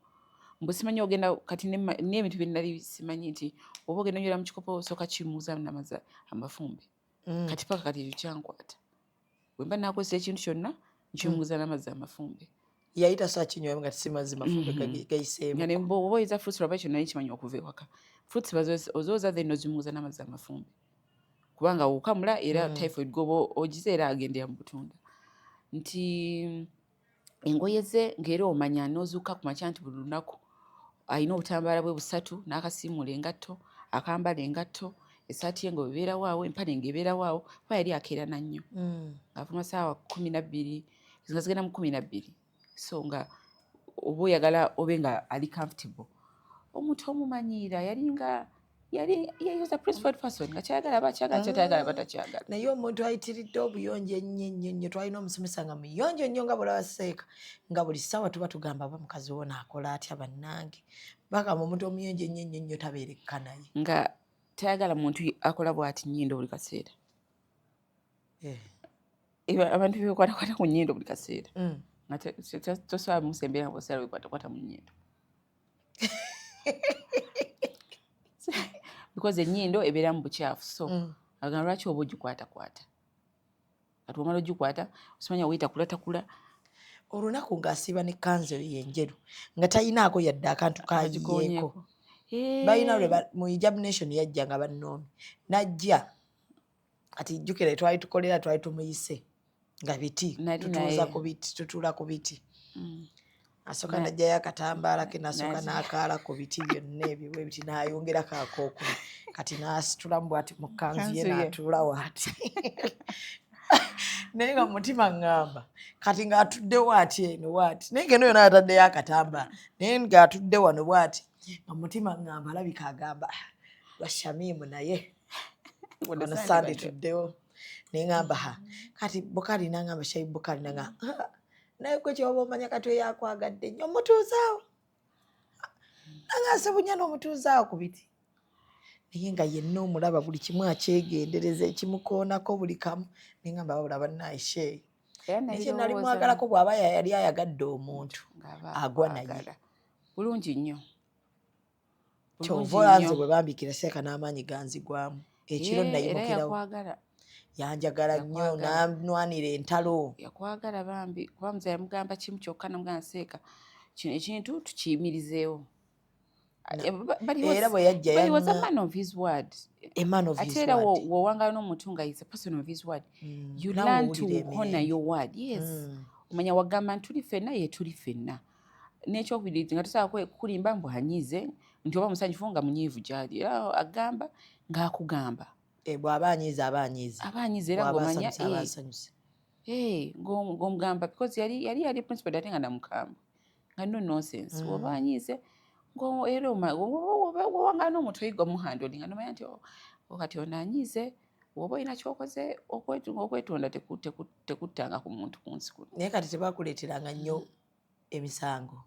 J: mbu simanyi ogenda kati n'ebintu bye nali simanyi nti oba ogenda onywera mu kikopo osooka kimuuza n'amazzi amafumbe. Kati paka kati ekyo kyankwata. Bwe mba naakozesa ekintu kyonna nkiwunguza n'amazzi amafumbe.
F: Yali tasobola kinywamu nga si mazzi mafumbe gayiseemu.
J: Nga ne bw'oba oyiza fruits lwaba ekyo nali kimanyi okuva ewaka. Fruits ozooza then ozimuuza n'amazzi amafumbe. Kubanga wokamula era typhoid gw'oba ogize era agendera mu butunda. Nti engoye ze ng'era omanya n'ozuukuka ku makya nti buli lunaku alina obutambaala bwe busatu n'akasiimuula engatto, akambala engatto, essaati ye ng'ebeerawo awo, empale ng'ebeerawo awo, kuba yali akeera na nnyo. Ng'ava ssaawa 12 nga zigenda mu 12. So nga oba oyagala obe nga ali comfortable. Omuntu omumanyiira yalinga yali he was a principled person nga kyayagala aba akyagala, kyatayagala aba takyagala.
F: Naye omuntu ayitiridde obuyonjo ennyo ennyo ennyo, twalina omusomesa nga muyonjo nnyo nga bw'olaba Seeka, nga buli ssaawa tuba tugamba oba mukazi wo naakola atya bannange. Bagamba omuntu omuyonjo ennyo ennyo ennyo tabeerekka naye.
J: Nga tayagala muntu akola bw'ati nnyindo buli kaseera. Abantu bekwatakwata ku nnyindo buli kaseera. Nga tosobola musembera nga bw'osigala weekwatakwata mu nnyindo. Because ennyindo ebeera mu bukyafu so agamba lwaki oba ogikwatakwata. Kati bw'omala ogikwata osimanya weetakulatakula.
F: Olunaku ng'asiiba n'ekkanzu eyo enjeru nga talinaako yadde akantu kayiyeeko.
J: Akagikoonyeeko.
F: Balina lwe mu Hijab Nation yajja nga bannoomi najja kati jjukira twali tukolera twali tumuyise nga biti
J: Nali
F: tutuuza
J: naye.
F: ku biti tutuula ku biti. Asooka n'aggyayo akatambaala ke n'asooka n'akaala ku biti byonna ebyo bwe biti n'ayongerako akookubiri kati n'asitulamu bw'ati mu kkanzu ye
J: Kkanzu ye.
F: n'atuula bw'ati. Naye nga mu mutima ŋŋamba kati ng'atudde bw'ati eno bw'ati naye ng'eno yonna ataddeyo akatambaala naye ng'atudde wano bw'ati nga mu mutima ŋŋamba alabika agamba "Ah, lwa Shamimu naye
J: Wano
F: ono
J: Sande
F: Sande
J: badde.
F: tuddewo." Ne ŋŋamba ha kati Bukali n'aŋŋamba Shayi Bukali n'aŋŋamba "Ah, naye gwe kyoba omanya kati oyo akwagadde nnyo omutuuzaawo." Nanga Ssebunya n'omutuuzaawo ku biti. Naye nga yenna omulaba buli kimu akyegendereza ekimukoonako buli kamu. Ne ŋŋamba wabula bannaaye Sheyi.
J: Era
F: Naye kye nali
J: nalirowooza
F: mwagalako bw'aba yali ayagadde omuntu
J: ng'aba
F: agwa naye.
J: akwagala. Bulungi nnyo. Bulungi
F: Kyova olaba nze
J: nnyo.
F: bwe bambikira Seeka n'amaanyi ganzigwamu. Ekiro
J: Era
F: nayimukirawo.
J: yakwagala.
F: Yanjagala nnyo
J: Yakwagala.
F: n'anwanira entalo.
J: Yakwagala bambi kuba muze yamugamba kimu kyokka namugamba Seeka kino ekintu tukiyimirizeewo. But he
F: Era
J: was,
F: bwe yajja
J: but he was a
F: yaŋŋa
J: man of his word.
F: A man of
J: Ate
F: his
J: era
F: word.
J: w'owangaala n'omuntu nga is a person of his word. You
F: Naawe
J: learn to
F: owulira
J: honor
F: emirembe.
J: your word. Yes. Omanya wagamba nti tuli ffenna ye tuli ffenna. N'ekyokubiri nga tosobola kulimba mbu anyiize nti oba musanyufu nga munyiivu gy'ali. Era agamba ng'akugamba.
F: Bw'aba anyiize aba anyiize.
J: Aba anyiize era
F: Bw'aba
J: ng'omanya
F: asanyuse aba asanyuse.
J: Ng'omugamba because yali principal ate nga namukambwe. Nga no nonsense. Bw'oba anyiize era w'owangaala n'omuntu oyiga omuhandlinga n'omanya nti oh, kati ono anyiize bw'oba olina ky'okoze okwetonda tekuttanga ku muntu ku nsi kuno.
F: Naye kati tebakuleeteranga nnyo emisango.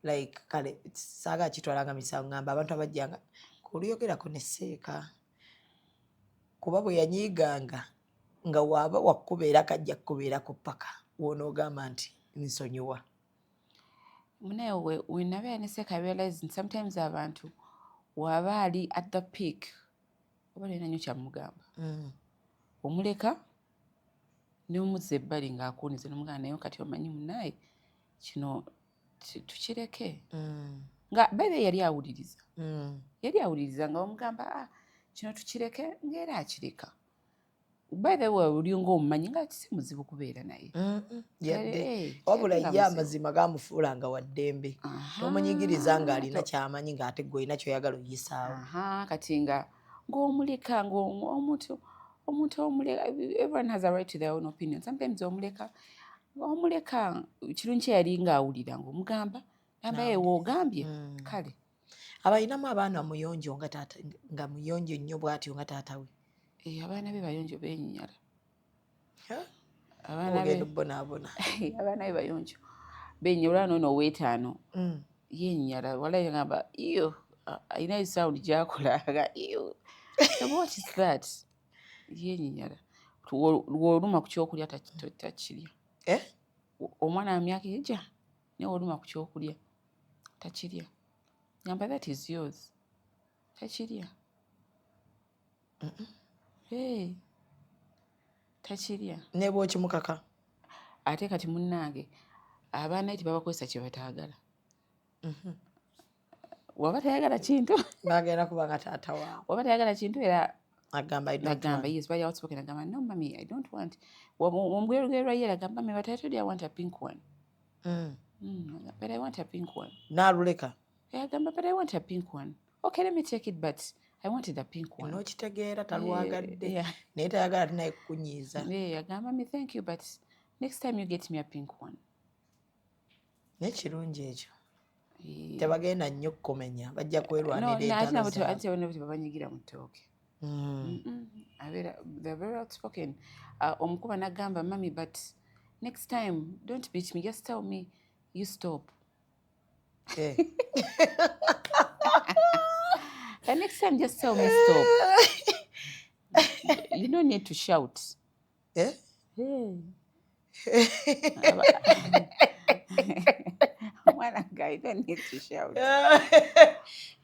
F: Like kale saagala kitwalanga misango ngamba abantu abajjanga kuluyogerako ne Seeka. Kuba bwe yanyiiganga nga waaba wakkubeera kajja kukubeerako ppaka w'onoogamba nti nsonyiwa.
J: Munaye we nabeera ne Seeka I realize nti sometimes abantu waba ali at the peak oba tolina nnyo kyamugamba. Omuleka n'omuzza ebbali ng'akuwuniza n'omugamba naye kati omanyi munnaye kino Tukireke. Nga baire yali awuliriza. Yali awuliriza nga bamugamba, ah, kino tukireke, ng'era akireka. By the way, oli ng'omumanyi nga si muzibu kubeera naye.
F: Yadde.
J: Wabula
F: Wabula ye amazima gamufuulanga wa ddembe, tomunyigiriza ng'alina kyamanyi ng'ate gwe olina kyoyagala oyisaawo.
J: Aha, kati nga ng'omuleka ng'omuntu omuntu omuleka, everyone has a right to their own opinion. Sometimes omuleka kirungi kye yali ng'awulira ng'omugamba gamba ye woogambye kale.
F: Abalinamu abaana muyonjo nga taata, nga muyonjo nnyo bw'atyo nga taata we?
J: Eh, abaana be bayonjo, beenyinyala. Abaana be
F: Ogenda obonaabona.
J: Abaana be bayonjo, benyinyala. Olwana ono oweetaano yennyala, walayi ngamba iyo alina sound gyakola nga iyo, what is that? Yenyinyala. Lwoluma ku kyokulya takirya.
F: Eh?
J: Omwana wa myaka ejja naye woluma ku kyokulya takirya. Gamba that is yours, takirya. Hey, takirya.
F: Ne bw'okimukaka?
J: Ate kati munnange abaana tebabakozesa kye bataagala. Waba tayagala kintu,
F: Bagenda kuba nga taata waabwe.
J: Waba tayagala kintu era
F: agamba, "I don't
J: nagamba
F: want."
J: Yes, bali outspoken, agamba, "No mummy, I don't want." Omugwerugwerwa ye agamba, "Mummy, but I told you I want a pink one." But I want a pink one.
F: N'aluleka.
J: Agamba, "But I want a pink one." "Okay, let me take it, but I wanted a pink one."
F: N'okitegeera talwagadde.
J: Yeah.
F: Naye tayagala ate naye kukunyiiza.
J: Yeah, agamba me, "Thank you, but next time you get me a pink one."
F: Naye kirungi ekyo. Tebagenda nnyo kukomenya, bajja
J: No,
F: kwerwanira
J: no, ate
F: entalo
J: nabo
F: zaabwe.
J: Ate nabo tebabanyigira mu ttooke. Abeera they're very outspoken. Omukuba n'agamba, "Mummy, but next time don't beat me, just tell me you stop."
F: Eh.
J: "And next time just tell me stop. You don't need to shout."
F: Eh?
J: Hey. Omwana nga, "You don't need to shout."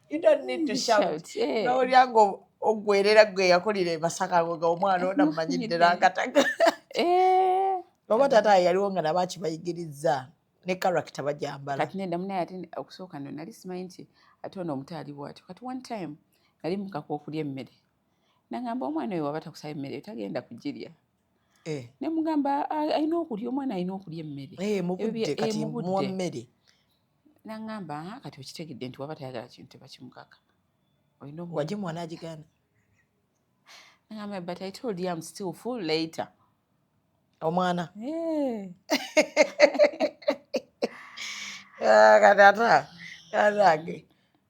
F: You don't need to shout.
J: Shout, eh.
F: N'owulira nga oggwerera gwe yakulira e Masaka nga omwana ono amumanyidde n'akataga.
J: Eh.
F: Oba taata yaliwo nga nabo akibayigirizza ne character bajambala.
J: Kati nedda munaye, ate okusooka nno nali simanyi nti ate ono omuto ali bw'atyo. Kati one time nali mukaka okulya emmere, nagamba omwana oyo waba takusaba emmere tagenda kugirya.
F: Eh.
J: Ne mugamba, "Ah, alina okulya, omwana alina okulya emmere."
F: Eh, mu
J: Ebyo
F: budde kati
J: mu
F: muwa
J: budde.
F: mmere.
J: Naŋŋamba, "Ah, kati okitegedde nti waba tayagala kintu tebakimukaka, olina
F: Wagimuwa n'agigaana?
J: Naŋŋamba, "But I told you I'm still full later."
F: Omwana.
J: Eh.
F: Ah, kati ata katange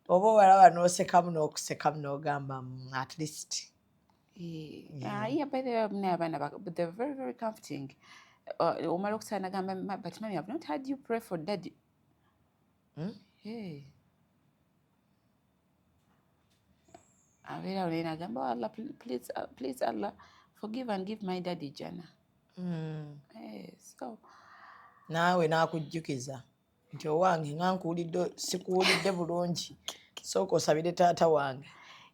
F: oba olaba n'osekamu n'okusekamu n'ogamba, at least."
J: Eh, ah, yeah, by the way, mune abaana but they're very, very comforting. Omala okusala nagamba, "But mommy, I've not had you pray for daddy." Hey. Abeera awo naye nagamba, "Oh, Allah, please, please Allah, forgive and give my daddy Jannah." Hey, so
F: Naawe n'akujjukiza nti owange nga nkuwulidde, sikuwulidde bulungi, sooka osabire taata wange.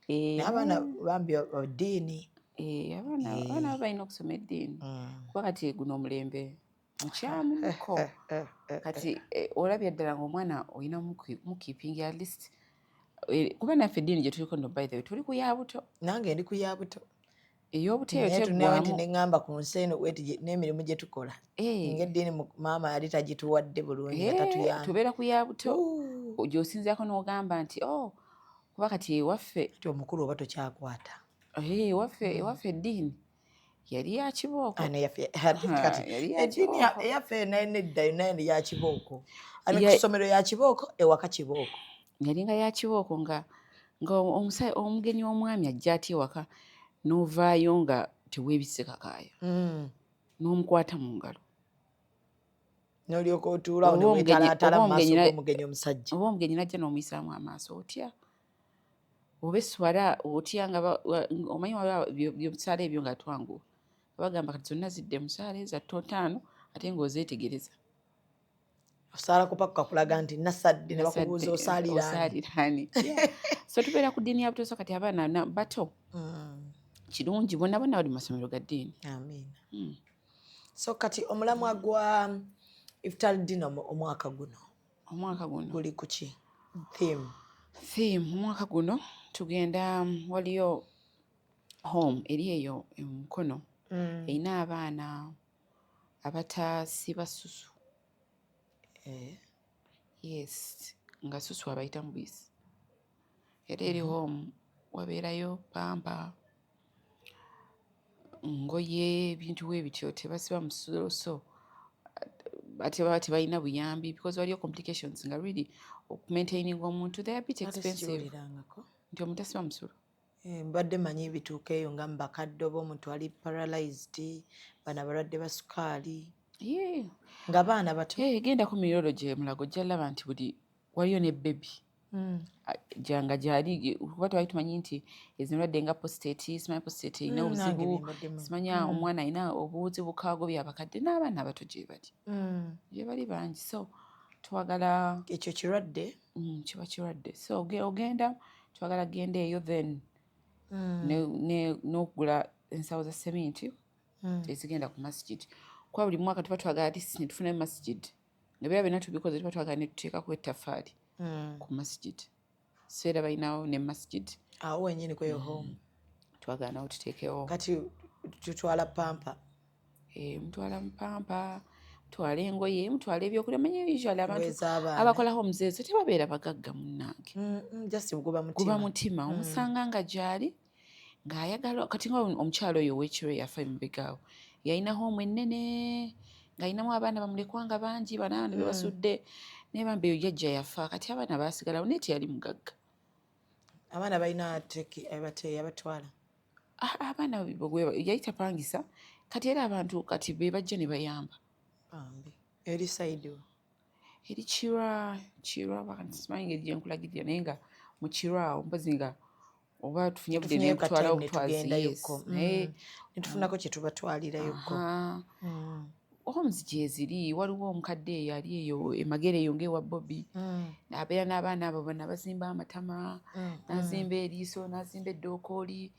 J: Eh,
F: Naye abaana bambi eddiini.
J: Eh, abaana baba balina okusoma eddiini kuba kati guno omulembe mukyamuko. Kati olabye ddala ng'omwana olina mukeepinga at least, kuba naffe eddiini gye tuliko nno, by the way, tuli ku ya buto.
F: Nange ndi ku ya buto.
J: Ey'obuto eyo
F: Naye tuneewo nti
J: teggwamu.
F: neŋŋamba ku nsi eno weti n'emirimu gye tukola ng'eddiini maama yali tagituwadde bulungi nga tatuyamba.
J: Tubeera ku ya buto gy'osinziirako n'ogamba nti oh, kuba kati ewaffe
F: Ti omukulu oba tokyakwata.
J: Ewaffe eddiini yali ya kibooko.
F: Ah, neyaffe kati
J: yali ya
F: eddiini
J: kibooko.
F: eyaffe naye nedda naye ya kibooko. Ate ku ssomero ya kibooko, ewaka kibooko.
J: Yalinga ya kibooko nga omugenyi w'omwami ajja atya ewaka n'ovaayo nga teweebisse kakaaya n'omukwata mu ngalo.
F: N'olyoka otuula awo ne
J: Oba
F: weetalaatala
J: oba
F: mu maaso g'omugenyi omusajja.
J: Oba omugenyi najja n'omuyisaamu amaaso otya, oba esswala otya nga omanyi waliwo byomusaala ebyo nga twanguwa bagamba kati zonna zidde musaala eza ttaano ate ng'ozeetegereza.
F: Osaala kupakuka kulaga nti nasadde ne bakubuuza osaalira ani?
J: Osaalira ani? Yeah. So tubeera ku ddiini ya buto, so kati abaana bato kirungi bonna bonna bali mu masomero ga ddiini.
F: Amiina. So kati omulamwa gwa iftar dinner omwaka guno
J: Omwaka guno
F: guli kuki, theme?
J: Theme omwaka guno tugenda waliyo home eri eyo emukono erina abaana abatasiba susu.
F: Eh.
J: Yes, nga susu abayita mu buyisi. Era eri home wabeerayo pamper, ngoye, ebintu bwe bityo, tebasiba musulo. So ate baba tebalina buyambi because waliyo complications nga really okumaintaininga omuntu, they are a bit
F: Ate
J: expensive.
F: Sikiwulirangako.
J: Nti omuntu asiba musulo.
F: Eh, mbadde manyi bituuka eyo nga mu bakadde oba omuntu ali paralyzed, bano abalwadde ba sukaali, nga baana bato.
J: Eh, gendako mu urology Mulago, ojja laba nti buli waliyo ne baby nga gyali, kuba twali tumanyi nti ezo endwadde nga prostate, simanyi prostate erina
F: Nange
J: obuzibu,
F: bye mbadde manyi.
J: simanya omwana alina obuzibu kaago byabakadde n'abaana abato gye bali, gye bali bangi. So twagala
F: Ekyo kirwadde?
J: Kiba kirwadde. So ogenda twagala genda eyo, then n'okugula ensawo za seminti ezigenda ku masjid, kuba buli mwaka tuba twagala at least ne tufunayo masjid. Nga byera byonna tubikoze, tuba twagala ne tuteekako ettaffaali ku masjid. So era balinawo ne masjid.
F: Awo wenyini kweyo home?
J: Twagala nawo tuteekewo.
F: Kati tutwala pamper?
J: Eh, mutwala mupamper, mutwala engoye, mutwala ebyokulya. Manye usually abantu
F: Engoye z'abaana.
J: Abakola homes ezo tebabeera bagagga, munnange.
F: Just guba mutima.
J: Guba mutima. Omusanga nga gyali ng'ayagala. Kati nga omukyalo oyo ow'ekiro yafa emabegaawo, yalina home ennene ng'alinamu abaana bamulekwa nga bangi, banaana be basudde, naye bambi eyo jjajja yafa, kati abaana baasigalawo, naye teyali mugagga.
F: Abaana balina yabatwala?
J: Ah, abaana yali tapangisa, kati era abantu kati be bajja ne bayamba.
F: Bambi. Eri side wa?
J: Eri Kira, Kira, simanyi ngeri gye nkulagirira, naye nga mu Kira awo, mpozi nga oba tufunye budde
F: Tufunyeyo
J: nekutwala
F: ka time
J: obutwazi, yes.
F: netugendayokko.
J: Naye
F: Netufunako kye tubatwalirayokko.
J: Aha. Homes gyeziri, waliwo omukadde eyo ali eyo emagere eyo ng'ewa Bobi, abeera n'abaana abo bonna, bazimba amatama, n'azimba eriiso, n'azimba eddookooli,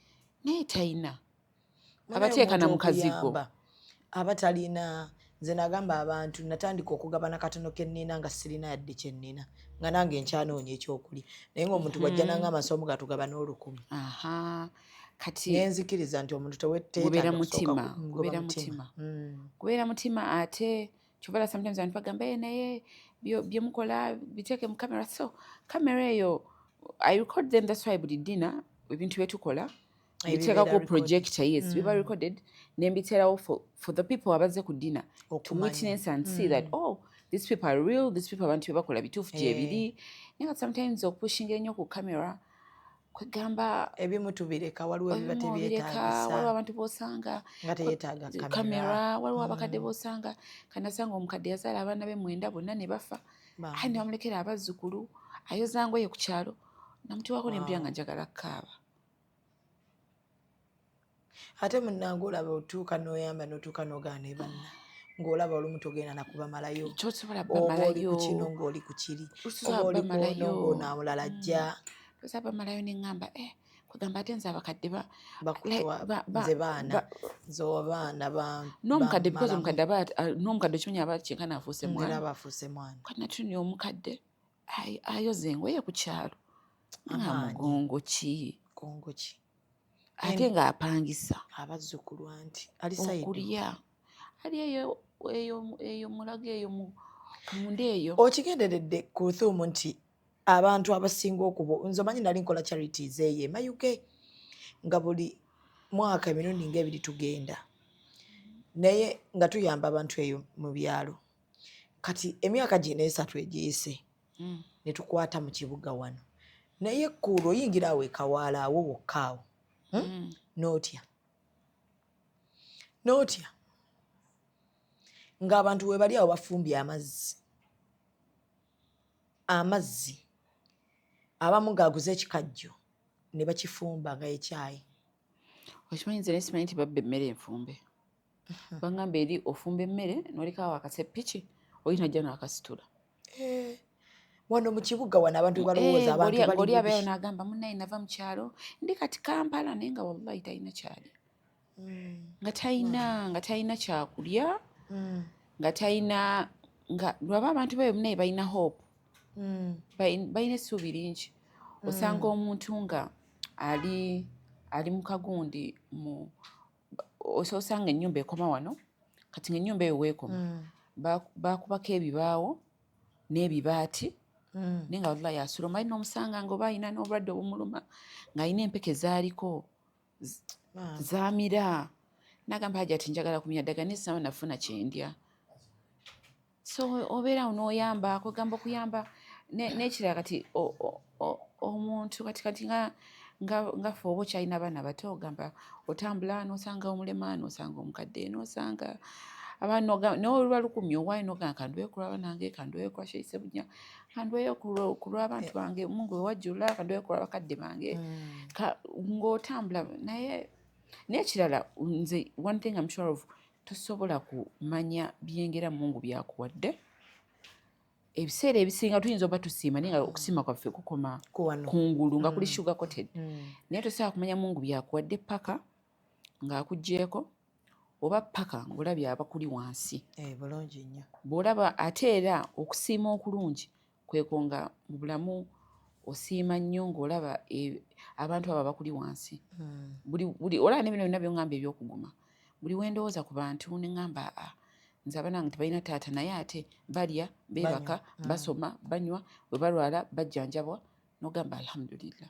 J: naye talina
F: Munaye
J: abateeka na
F: omuntu
J: mu kazigo.
F: okuyamba aba talina. Nze nagamba abantu, natandika okugabana katono ke nnina nga sirina yadde kye nnina, nga nange nkyanoonya ekyokulya, naye ng'omuntu bw'ajja nangamba nsobola tugabana 1000,
J: Aha, kati
F: nenzikiriza nti omuntu
J: gubeera
F: teweetaaga
J: mutima,
F: kusooka
J: gubeera
F: guba mutima.
J: Mutima, gubeera mutima. Ate kyovala sometimes abantu bagamba, "Eh, naye byemukola biteeke mu kamera." So kamera eyo, I record them. That's why buli dinner ebintu byetukola mbiteekako
F: Ebibeera
J: projector. Yes, biba recorded, nembiteerawo for the people abazze ku dinner to
F: Okumanya.
J: witness and see that, oh, these people are real, these people, abantu byebakola bituufu gyebiri. Naye nga sometimes okupushinga ennyo ku camera, kwegamba
F: Ebimu tubireka, waliwo ebiba
J: ebimu obireka.
F: tebyetaagisa.
J: Waliwo abantu b'osanga
F: Nga teyeetaaga kamera.
J: Kamera. Waliwo abakadde b'osanga, kanasanga omukadde yazaala abaana be mwenda, bonna ne bafa, aye ne bamulekera abazzukulu, ayoza ngoye ku kyalo. Namutuwako nempulira nga njagala kukaaba.
F: Ate munnange olaba otuuka n'oyamba, n'otuuka n'ogaana ne banna, ng'olaba olumu togenda nakubamalayo.
J: Tosobola
F: Oba oli
J: bamalayo.
F: ku kino ng'oli ku kiri,
J: Tosobola
F: oba oli ku ono
J: bamalayo.
F: ng'ono amulala ajja.
J: Tosobola bamalayo. Neŋŋamba, eh, kwegamba ate nze abakadde ba
F: Bakutwa
J: like,
F: nze baana, nze abaana
J: n'omukadde, because
F: bammalamu.
J: omukadde aba n'omukadde okimanyi aba kyenkana afuuse
F: Era
J: mwana.
F: aba afuuse mwana.
J: Kati natunia omukadde ayoza engoye ku kyalo nga
F: Amaanyi.
J: mugongo ki?
F: Kongo ki?
J: Ate ng'apangisa.
F: Abazzukulu anti ali side
J: Okulya ali eyo eyo eyo Mulago eyo mu munda eyo.
F: Okigenderedde ku thumu nti abantu abasinga okubo, nze omanyi nali nkola charities eyo emayuge, nga buli mwaka emirundi ngaebiri tugenda, naye nga tuyamba abantu eyo mu byalo. Kati emyaka gino 3 egiyise ne tukwata mu kibuga wano, naye ekkuulu oyingira awo ekawaala awo wokka awo, N'otya, n'otya ng'abantu we bali awo bafumbye amazzi, amazzi abamu ng'aguze ekikajjo ne bakifumba nga ekyayi.
J: Okimanyi nze nesimanyi nti babba emmere enfumbe. Bagamba eri ofumba emmere nolekawo akasepiki, oli najja n'akasitula.
F: Eh, wano mu kibuga wano abantu balowooza
J: Eh,
F: abantu bali
J: ng'oli abeeyo
F: bubi.
J: n'agamba, "Munnaye, nava mu kyalo, ndi kati Kampala," naye nga wallahi talina kyali, nga talina kyakulya, nga talina, nga lwaba abantu beeyo munnaye balina hope. Balina essuubi lingi. Osanga omuntu nga ali mu kagundi mu osanga ennyumba ekoma wano, kati nga ennyumba eyo weekoma bakubako ebibaawo n'ebibaati, naye nga wallahi asula omanyi n'omusanga nga oba alina n'obulwadde obumuluma, ng'alina empeke zaaliko zamira, nagamba, "Hajati, njagala kumya ddagala naye sinaba nafuna kyendya." So obeerawo n'oyamba, kwegamba okuyamba. N'ekirala kati omuntu kati nga ffe oba okyalina abaana bato, ogamba otambula n'osanga omulema, n'osanga omukadde, n'osanga abaana, n'oluba lukumi owaayo, n'ogamba, "Kandweyo ku lw'abaana bange, kandweyo ku lwa Sheikh Ssebunya, kandweyo ku lw'abantu bange, Mungu we wajjula, kandweyo ku lw'abakadde bange." Ng'otambula naye. N'ekirala, nze one thing I'm sure of, tosobola kumanya byengera Mungu byakuwadde. Ebiseera ebisinga tuyinza oba tusiima, naye nga okusiima kwaffe kukoma kungulu nga kuli sugar coated. Naye tosobola kumanya Mungu byakuwadde paka ng'akuggyeeko oba paka ng'olabye abakuli wansi.
F: Eh, bulungi nnyo.
J: Bw'olaba ate era okusiima okulungi kwekwo nga mu bulamu osiima nnyo ng'olaba abantu abo abakuli wansi. Buli olaba ne bino byonna by'oŋŋamba eby'okuguma, buli we ndowooza ku bantu ne ŋŋamba, "Aa, nze abaana bange tebalina taata, naye ate balya, beebaka, basoma, banywa, bwe balwala bajjanjabwa," n'ogamba alhamdulillah.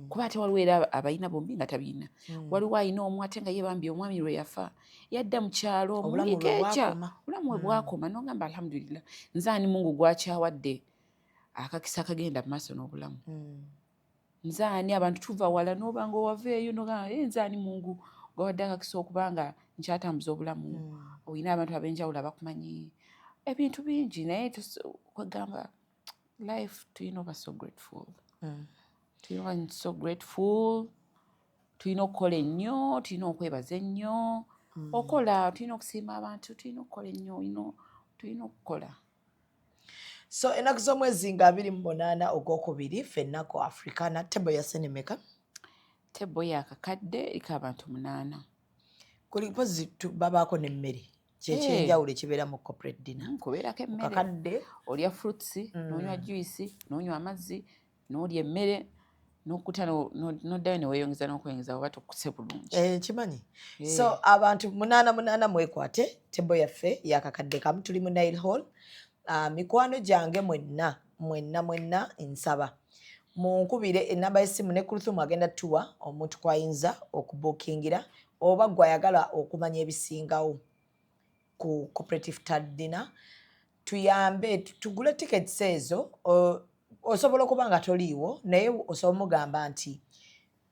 J: Kuba ate waliwo era abalina bombi nga tabirina. Waliwo alina omu ate nga ye bambi omwami lwe yafa yadda mu kyalo.
F: Obulamu lwe
J: muliikeekya
F: bwakoma.
J: Obulamu we bwakoma, n'ogamba alhamdulillah, nze ani Mungu gwakyawadde akakisa akagenda mu maaso n'obulamu? Nze ani? Abantu tuva wala, n'oba nga owava eyo n'ogamba, "Eh, nze ani Mungu gwawadde akakisa okuba nga nkyatambuza obulamu?" Olina abantu ab'enjawulo abakumanyi ebintu bingi, naye kwegamba life tulina oba so grateful. Tulina oba so grateful, tulina okukola ennyo, tulina okwebaza ennyo, okola, tulina okusiima abantu, tulina okukola ennyo, tulina okukola.
F: So ennaku z'omwezi nga 28 ogwokubiri, ffenna ku Africana, table ya senemeka?
J: Table yakakadde eriko abantu 8.
F: Kuli mpozi babaako n'emmere, kyekyenjawulo ekibeera mu corporate dinner.
J: Kubeerako emmere.
F: Kakadde.
J: Olya fruits, n'onywa juice, n'onywa amazzi, n'olya emmere, n'okkuta, n'oddayo ne weeyongeza n'okweyongeza oba tokkuse bulungi.
F: Eh, nkimanyi. So abantu 8 8, mwekwate table yaffe yakakadde kamu, tuli mu Nile Hall. Mikwano gyange mwenna mwenna mwenna, nsaba munkubire enamba y'essimu ne Kuluthumu agenda tuwa omuntu kwayinza okubuukingira oba gwe ayagala okumanya ebisingawo ku corporate iftar dinner. Tuyambe tugule tickets ezo. Osobola okuba nga toliiwo, naye osobola mugamba nti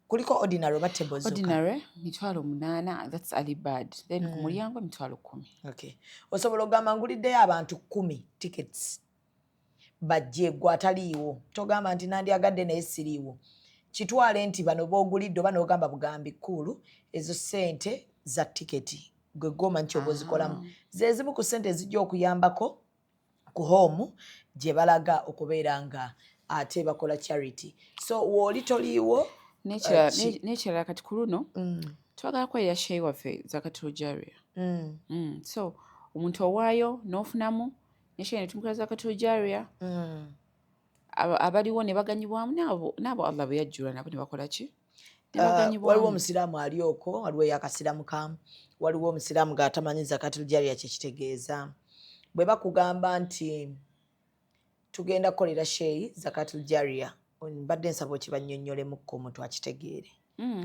F: kuliko ordinary oba table zokka?
J: Ordinary 80,000, that's early bird, then ku mulyango 10,000.
F: Okay. Osobola okugamba nguliddeyo abantu 10 tickets bajje, gwe ataliiwo togamba nti nandyagadde naye siriiwo. Kitwale nti bano boogulidde, oba n'ogamba bugambi kkuulu ezo ssente za tiketi gwe gwomanyi kyoba ozikolamu, ze zimu ku ssente ezijja okuyambako ku home gye balaga okubeera nga ate bakola charity. So wooli toliiwo.
J: N'ekirala kati ku luno twagala kukolera sheikh waffe zakatul jaria. So omuntu owaayo n'ofunamu ne sheikh ne tumukola zakatul jaria. Abaliwo ne baganyibwamu, n'abo Allah bwe yajjula nabo ne bakola ki? Ne baganyibwamu.
F: Waliwo omusiraamu ali okwo, waliwo eyakasiraamu kamu, waliwo omusiraamu ng'atamanyi zakatul jaria kyekitegeeza. Bwe bakugamba nti tugenda kukolera sheikh zakatul jaria, mbadde nsaba okibannyonnyolemukko omuntu akitegeere.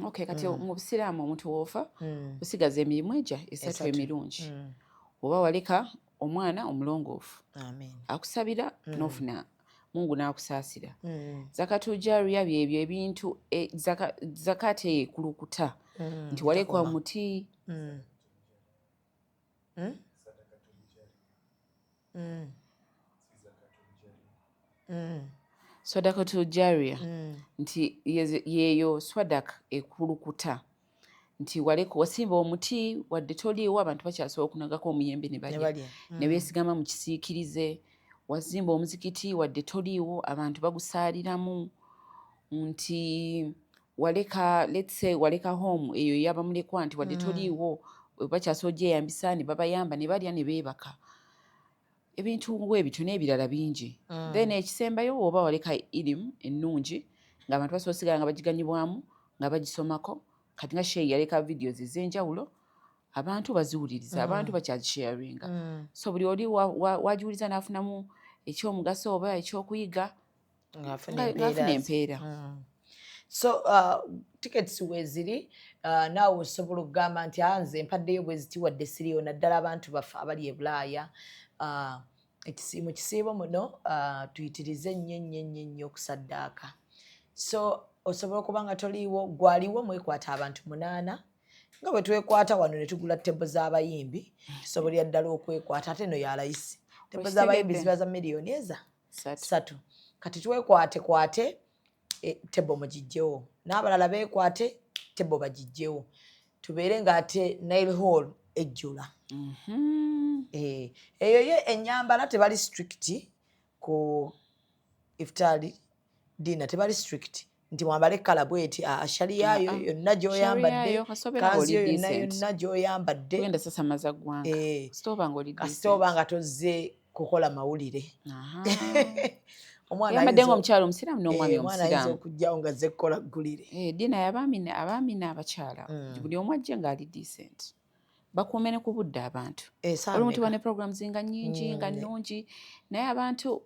J: Okay, kati mu busiraamu omuntu woofa osigaza emirimu egya esatu emirungi. Oba waleka omwana omulongoofu
F: amen
J: akusabira, n'ofuna Mungu n'akusaasira. Zakatul jaria byebyo ebintu zakati eyo ekulukuta nti waleka
F: Takoma.
J: omuti. Sadakatul jaria nti yeeyo swadaka ekulukuta nti waleka wasimba omuti, wadde toliiwo abantu bakyasobola okunagako omuyembe ne balya
F: balya.
J: Ne beesigama mu kisiikirize. Wazimba omuzikiti, wadde toliiwo abantu bagusaaliramu. Nti waleka, let's say waleka home eyo eyabamulekwa, nti wadde toliiwo bakyasobola ogyeyambisa ne babayamba ne balya ne beebaka. Ebintu ng'ebityo n'ebirala bingi. Then ekisembayo, oba waleka irimu ennungi ng'abantu basobola osigala nga bagiganyibwamu nga bagisomako. Kati nga Sheikh yaleka videos ez'enjawulo, abantu baziwuliriza, abantu bakyazisharinga. So buli oli wagiwuliza n'afunamu ekyomugaso oba ekyokuyiga,
F: ng'afuna
J: ng'afuna
F: empeera.
J: Empeera.
F: So tickets weeziri, naawe osobola okugamba nti, "Ah, nze mpaddeyo bwe ziti wadde siriyo," naddala abantu baffe abali e Bulaaya. Mu kisiibo muno tuyitirize nnyo nnyo nnyo nnyo okusaddaaka. So osobola okuba nga toliiwo, gwaliwo mwekwata abantu munaana nga bwe twekwata wano ne tugula table z'abayimbi. Tusobolera ddala okwekwata, ate eno ya layisi. Table z'abayimbi
J: Okitegedde.
F: ziba za miliyoni eza
J: 3.
F: 3. Kati twekwate kwate table mugijjewo, n'abalala beekwate table bagijjewo, tubeere ng'ate Nile Hall ejjula. Eyo ye ennyambala tebali strict ku iftari dinner, tebali strict nti mwambale colour bweti. Shariyayo
J: Ah, ah.
F: yonna gy'oyambadde,
J: Shariyayo, kasobeera
F: kanzu yo
J: ng'oli
F: yonna
J: decent.
F: yonna gy'oyambadde.
J: Tugenda sasamaza ggwanga. Kasita oba ng'oli
F: Kasita oba nga tozze kukola mawulire. Omwana
J: Oyambadde
F: ayinza
J: ng'omukyala omusiraamu n'omwami
F: omwana ayinza
J: omusiraamu.
F: okujjawo nga azze kukola ggulire.
J: Dinner y'abaami n'abakyala. Buli omu ajje ng'ali decent. Bakuume ne ku budde abantu.
F: Essaawa
J: Olumu
F: mmeka?
J: tuba ne programs nga nnyingi nga nnungi, naye abantu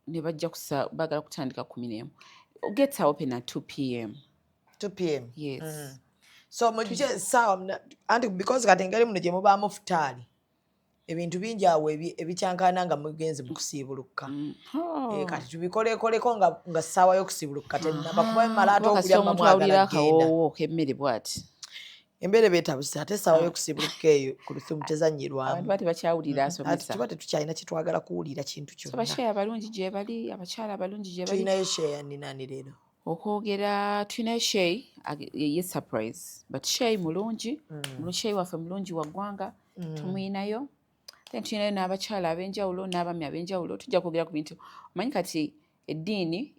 J: ne bajja kusa baagala kutandika 11. Gates are open at 2 p.m.
F: 2 p.m.?
J: Yes.
F: So mujje saawa anti because kati engeri muno gye mubaamu futaali, ebintu bingi awo ebikyankaana nga mugenze mu kusiibuluka.
J: Oh.
F: Kati tubikolekoleko nga ssaawa y'okusiibuluka tennaba kuba mala ate
J: Kuba
F: okulya
J: kasita
F: muba
J: omuntu
F: mwagala
J: awulira
F: genda.
J: akawoowo k'emmere bw'ati.
F: Embeera beetabuse, ate essaawa y'okusiibuluka eyo ku Lusumu
J: Abantu
F: tezannyirwamu.
J: ba tebakyawulira
F: Ate
J: asomesa.
F: tuba tetukyalina kye twagala kuwulira kintu
J: So
F: kyonna.
J: basheya abalungi gye bali, abakyala abalungi gye bali.
F: Tulinayo sheya ninani leero?
J: Okwogera tulinayo Shey, ye surprise, but Shey mulungi. Shey waffe mulungi wa ggwanga, tumuyinayo. Then tulinayo n'abakyala ab'enjawulo n'abaami ab'enjawulo. Tujja kwogera ku bintu, omanyi kati eddiini,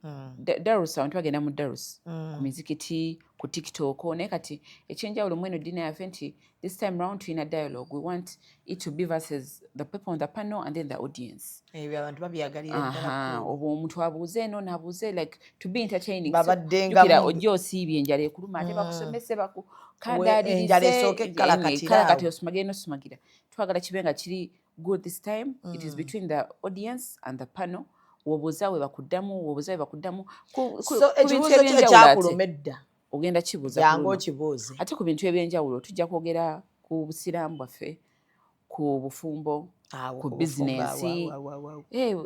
J: darus, abantu bagenda mu darus ku mizikiti, ku TikTok, naye kati ekyenjawulo mu eno eddiini yaffe nti this time round tulina dialogue. We want it to be versus the people on the panel and then the audience.
F: Ebyo abantu babyagalira ddala.
J: Aha, oba omuntu abuuze eno n'abuuze, like to be entertaining. So,
F: Babadde nga
J: jjukira ojja osiibye, enjala ekuluma, ate bakusomese
F: We- enjala esooka ekkalakatira awo.
J: Kati osumagire n'osumagira. Twagala kibe nga kiri good this time. It is between the audience and the panel. Wobuuza we bakuddamu, wobuuza we bakuddamu
F: So
J: ku bintu
F: ekibuuzo kyo
J: ebyenjawulo ate.
F: ekyakuluma edda,
J: Ogenda kibuuza ku
F: jangu
J: luno.
F: okibuuze.
J: Ate ku bintu ebyenjawulo tujja kwogera ku busiraamu bwaffe, ku bufumbo,
F: Awo
J: ku
F: ku bufumbo,
J: bizinensi.
F: awo, awo, awo,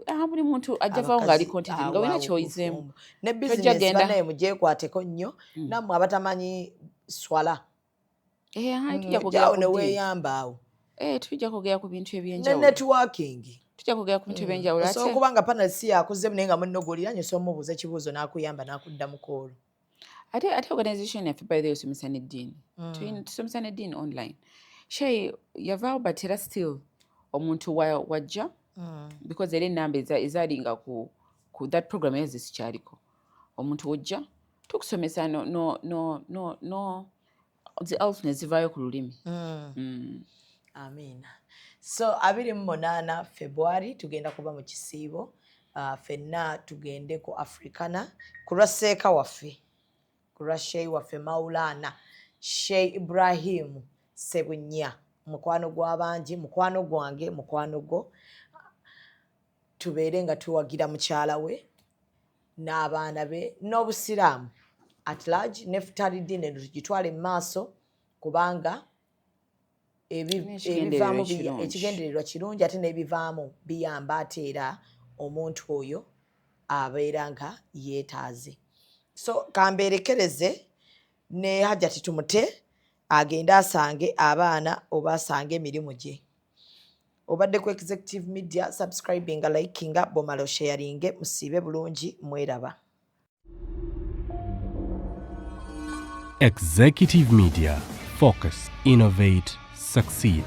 F: awo.
J: Buli muntu ajja vaawo ng'ali
F: Abakazi,
J: content,
F: awo,
J: nga olina
F: awo, ku
J: ky'oyizeemu.
F: bufumbo. Ne
J: Tojja
F: bizinensi
J: genda.
F: bannaye mugyekwateko nnyo, nammwe abatamanyi swala.
J: Tujja kwogera
F: Ojjaawo
J: ku
F: ne
J: ddiini.
F: weeyamba awo.
J: Tujja kwogera ku bintu
F: Ne
J: ebyenjawulo.
F: networking.
J: Tujja kwogera ku bintu ebyenjawulo
F: Osobola
J: ate.
F: okuba nga panel si yakuzzemu, naye nga munno gw'oliraanye osobola omubuuza ekibuuzo n'akuyamba n'akuddamuko olwo.
J: Ate organization yaffe, by the way, esomesa n'eddiini. Tusomesa n'eddiini online. Shey yavaawo, but era still omuntu wajja because era enamba ezaalinga ku that program era zikyaliko. Omuntu wojja tukusomesa no no no no no zi alf ne zivaayo ku lulimi.
F: Amiina. So 28 February tugenda kuba mu kisiibo. Ffenna tugende ku Africana ku lwa seeka waffe, ku lwa sheyi waffe Maulana Sheikh Ibrahim Sebunya, mukwano gw'abangi, mukwano gwange, mukwano gwo. Tubeere nga tuwagira mukyala we n'abaana be n'obusiraamu at large, ne futali ddiini eno tugitwale mu maaso kubanga
J: N'ekigendererwa
F: ebivaamu
J: ekirungi.
F: Ekigendererwa kirungi, ate n'ebivaamu biyamba, ate era omuntu oyo abeera nga yeetaaze. So kambeerekereze ne Hajjati, tumute agende asange abaana oba asange emirimu gye. Obadde ku Executive Media. Subscribinga, likinga, bwomala osharinge. Musiibe bulungi, mweraba.
A: Executive Media. Focus, innovate, succeed.